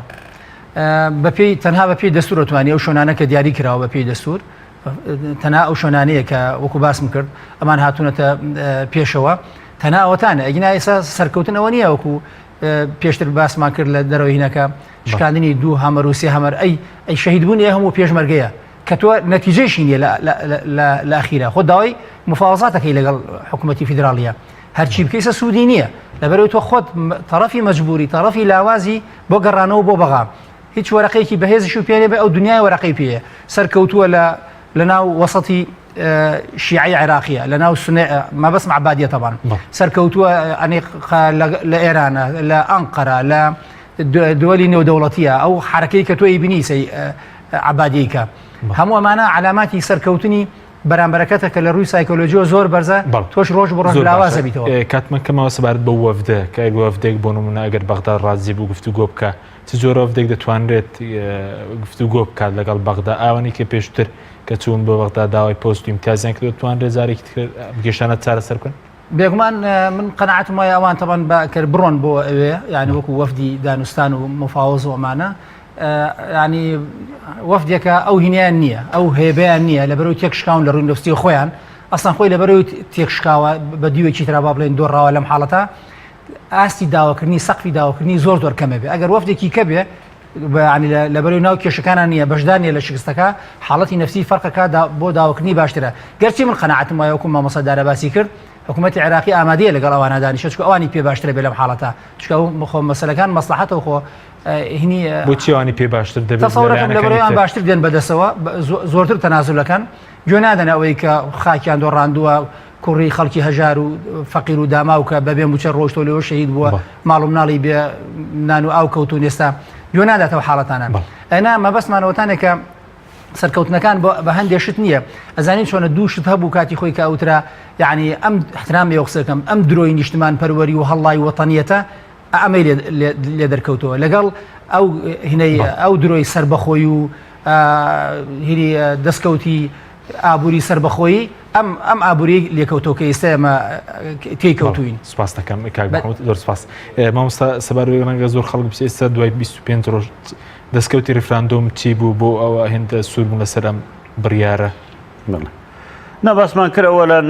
بەپێی تەنها بەپێی دەستور ئەتوانی ئەو شوێنانە کە دیاری کراوە بەپێی دەستور تەنها ئەو شوێنانەیە کە وەکو باسم کرد ئەمان هاتوونەتە پێشەوە تەنها ئەوەتانە ئەگینا ئێستا سەرکەوتن ئەوە نییە وەکو پێشتر باسمان کرد لە دەرەوەی هینەکە شکاندنی دوو هەمەر و سێ هەمەر ئەی ئەی شەهیدبوونی هەموو پێشمەرگەیە کە تۆ نەتیجەیشی نییە لە ئەخیرا خۆ داوای مفاوەزاتەکەی لەگەڵ حکوومەتی فیدراڵیە هەرچی بکەیسە سوودی نییە لەبەرەوەی تۆ خۆت تەڕەفی مەجبوری تەڕەفی لاوازی بۆ گەڕانەوە بۆ بەغا هیچ وەرەقەیەکی بەهێزیش و پێ نەبێ ئەو دنیای وەرەقەی پێیە سەرکەوتووە لە لەناو وەسەتی شیعەی عێراقیە لەناو سنە مەبەستم عەبادیە تەبان سەرکەوتووە ئەنی لە ئێرانە لە ئەنقەرە لە دووەلی نێودەوڵەتیە ئەو حرەکەی کە تۆی بینی سەی عەبادیکە. هەموو ئەمانە عەلاماتی سەرکەوتنی بەرامبەرەکەتە کە لە ڕووی سایکۆلۆژیەوە زۆر بەرزە تۆش ڕۆژ بۆ ڕۆژ لاواز ئەبیتەوە. کاتمان کەمەوە سەبارەت بەو وەفدە کە ئەگەر وەفدێک بۆ نمونە ئەگەر بەغدا ڕازی بوو گفتوگۆ بکا چ جۆرە وەفدێک دەتوانرێت گفتوگۆ بکات لەگەڵ بەغدا ئاوانی کە پێشتر کە چوون بۆ بەغدا داوای پۆست و ئیمتیازیان کردووە توانرێت جارێکی تر کێشانە چارەسەر بکەن؟ بێگومان من قەناعەتم وایە ئەوان تەبەن بە کە بڕۆن بۆ ئەوێ یعنی وەکو وەفدی دانوستان و مفاوەز و ئەمانە ینی وەفدێکە ئەو هینیان نییە ئەو هێبیان نییە لە بەرەوەی تێکشکاون لە ڕووی نفسی خۆیان ئەسان خۆی لە بەرەوەی تێکشکاوە بە دیوێکی ترا با بڵێن دۆڕاوە لەم حاڵەتە ئاستی داواکردنی سەقفی داواکردنی زۆر زۆر کەمە بێ ئەگەر وەفدێکی کە بێ لەبەرەوەی ناو کێشەکانە نییە بەشدار نیە لە شکستەکە حاڵەتی نفسی فەرقەکە بۆ داواکردنی باشترە گەرچی من قەناعەتم وایە وەکو مامۆستا دارا باسی کرد حکوومەتی عێراقی ئامادەیە لەگەڵ ئەوانە دانیشە چونکە ئەوانی پێ باشترە بێ لەم حاڵەتە چونکە ئەو خۆ مەسەلەکان مەسڵەحەتە و خۆ هینی بۆچی ئەوانی پێ باشتر دەبێت تەسەورەکەم لەبەرەوەی ئەوان باشتر دێن بەدەسەوە زۆرتر تەنازولەکەن گوێ نادەن ئەوەی کە خاکیان دۆڕاندووە کوڕی خەڵکی هەژار و فەقیر و داماو کە بەبێ موچە ڕۆشتۆ لەوە شەهید بووە ماڵ و مناڵی بێ نان و ئاو کەوتون ئێستا گوێ ناداتەوە حاڵەتانە ئەنا مەبەستمانەوەتانێکە سەرکەوتنەکان بە هەندێک شت نییە ئەزانین چۆنە دوو شت هەبوو کاتی خۆی کە ئەوترا یعنی ئەم احترام لێ قسەکەم ئەم درۆی نیشتمان پەروەری و هەڵڵای وەتەنیەتە ئەمەی لێ دەرکەوتەوە لەگەڵ ئەو هینەی ئەو درۆی سربەخۆی و هینی دەستکەوتی ئابووری سربەخۆیی ئەم ئەم ئابووری لێکەوتەوە کە ئێستا ئێمە تێی کەوتوین. سپاس دەکەم کاک محمود زۆر سپاس مامۆستا سەبارەت بە ڕەنگە زۆر خەڵک بپرسێ ئێستا دوای 25 ڕۆژ دەستکەوتی ڕیفراندۆم چی بوو بۆ ئەوە هێندە سوور بوون لەسەر ئەم بڕیارە؟ بەڵێ نا باسمان کرد ئەوەلەن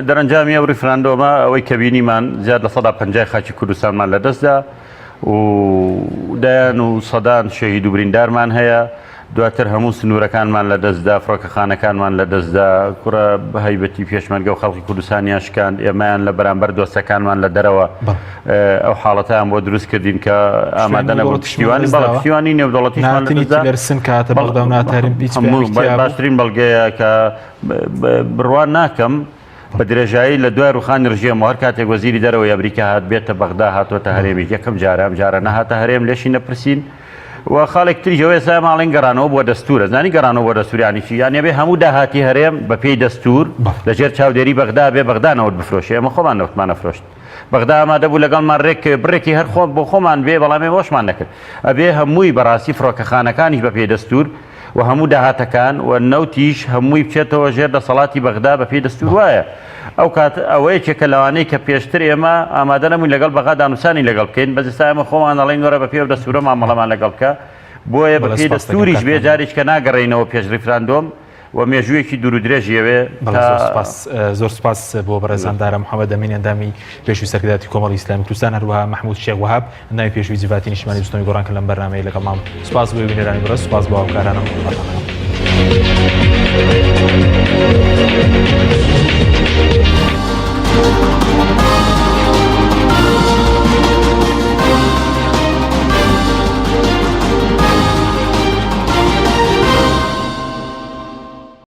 دەرەنجامی ئەو ڕیفراندۆمە ئەوەی کە بینیمان زیاد لە سەدا پەنجای خاکی کوردستانمان لەدەستدا و دەیان و سەدان شەهید و بریندارمان هەیە دواتر هەموو سنوورەکانمان لەدەستدا فڕۆکەخانەکانمان لەدەستدا کوڕە هەیبەتی پێشمەرگە و خەڵکی کوردستانیان شکاند ئێمەیان لە بەرامبەر دۆستەکانمان لە دەرەوە ئەو حاڵەتیان بۆ دروست کردین کە ئامادە نەبوون پشتیوانی بەڵێ پشتیوانی نێودەوڵەتیشمان لەدەستدا باشترین بەڵگەیە کە بڕوا ناکەم بە درێژایی لە دوای ڕوخانی ڕژێم و هەر کاتێک وەزیری دەرەوەی ئەمریکا هات بێتە بەغدا هاتۆتە هەرێمیش یەکەم جارە ئەم جارە نەهاتە هەرێم لێشی نەپرسین و خاڵێک تریش ئەوەیە ئێستا ماڵین گەڕانەوە بۆ دەستورە زانی گەڕانەوە بۆ دەستور یانی چی یانی ئەبێ هەموو داهاتی هەرێم بە پێی دەستور لە ژێر چاودێری بەغدا بێ بەغدا نەوت بفرۆشێ ئێمە خۆمان نەوتمان نەفرۆشت بەغدا ئامادە بوو لەگەڵمان ڕێک بڕێکی هەر خۆ بۆ خۆمان بێ بەڵام ئێمە وەشمان نەکرد ئەبێ هەمووی بەڕاستی فڕۆکەخانەکانیش بە پێی دەستور و هەموو داهاتەکان و نەوتیش هەمووی بچێتەوە ژێر دەسەڵاتی بەغدا بە پێی دەستور وایە ئەو کات ئەوە یەکێکە لەوانەی کە پێشتر ئێمە ئامادە نەبووین لەگەڵ بەغا دانوسانی لەگەڵ بکەین بەس ئێستا ئێمە خۆمان ئەڵێین وەرە بە پێی ئەو دەستورە مامەڵەمان لەگەڵ بکە بۆیە بە پێی دەستوریش بێ جارێکە ناگەڕێینەوە پێش ڕیفراندۆم و مێژوویەکی دوور و درێژی ئەوێ تا سپاس زۆر سپاس بۆ بەڕێزان دارا محەممەد ئەمین ئەندامی پێشووی سەرکردایەتی کۆمەڵی ئیسلامی کوردستان هەروەها مەحموود شێخ وەهاب ئەندامی پێشووی جڤاتی نیشتمانی بزوتنەوەی گۆڕان کە لەم بەرنامەیە لەگەڵمان بوون سپاس بۆ بینەرانی بەڕێز سپاس بۆ هاوکارانم.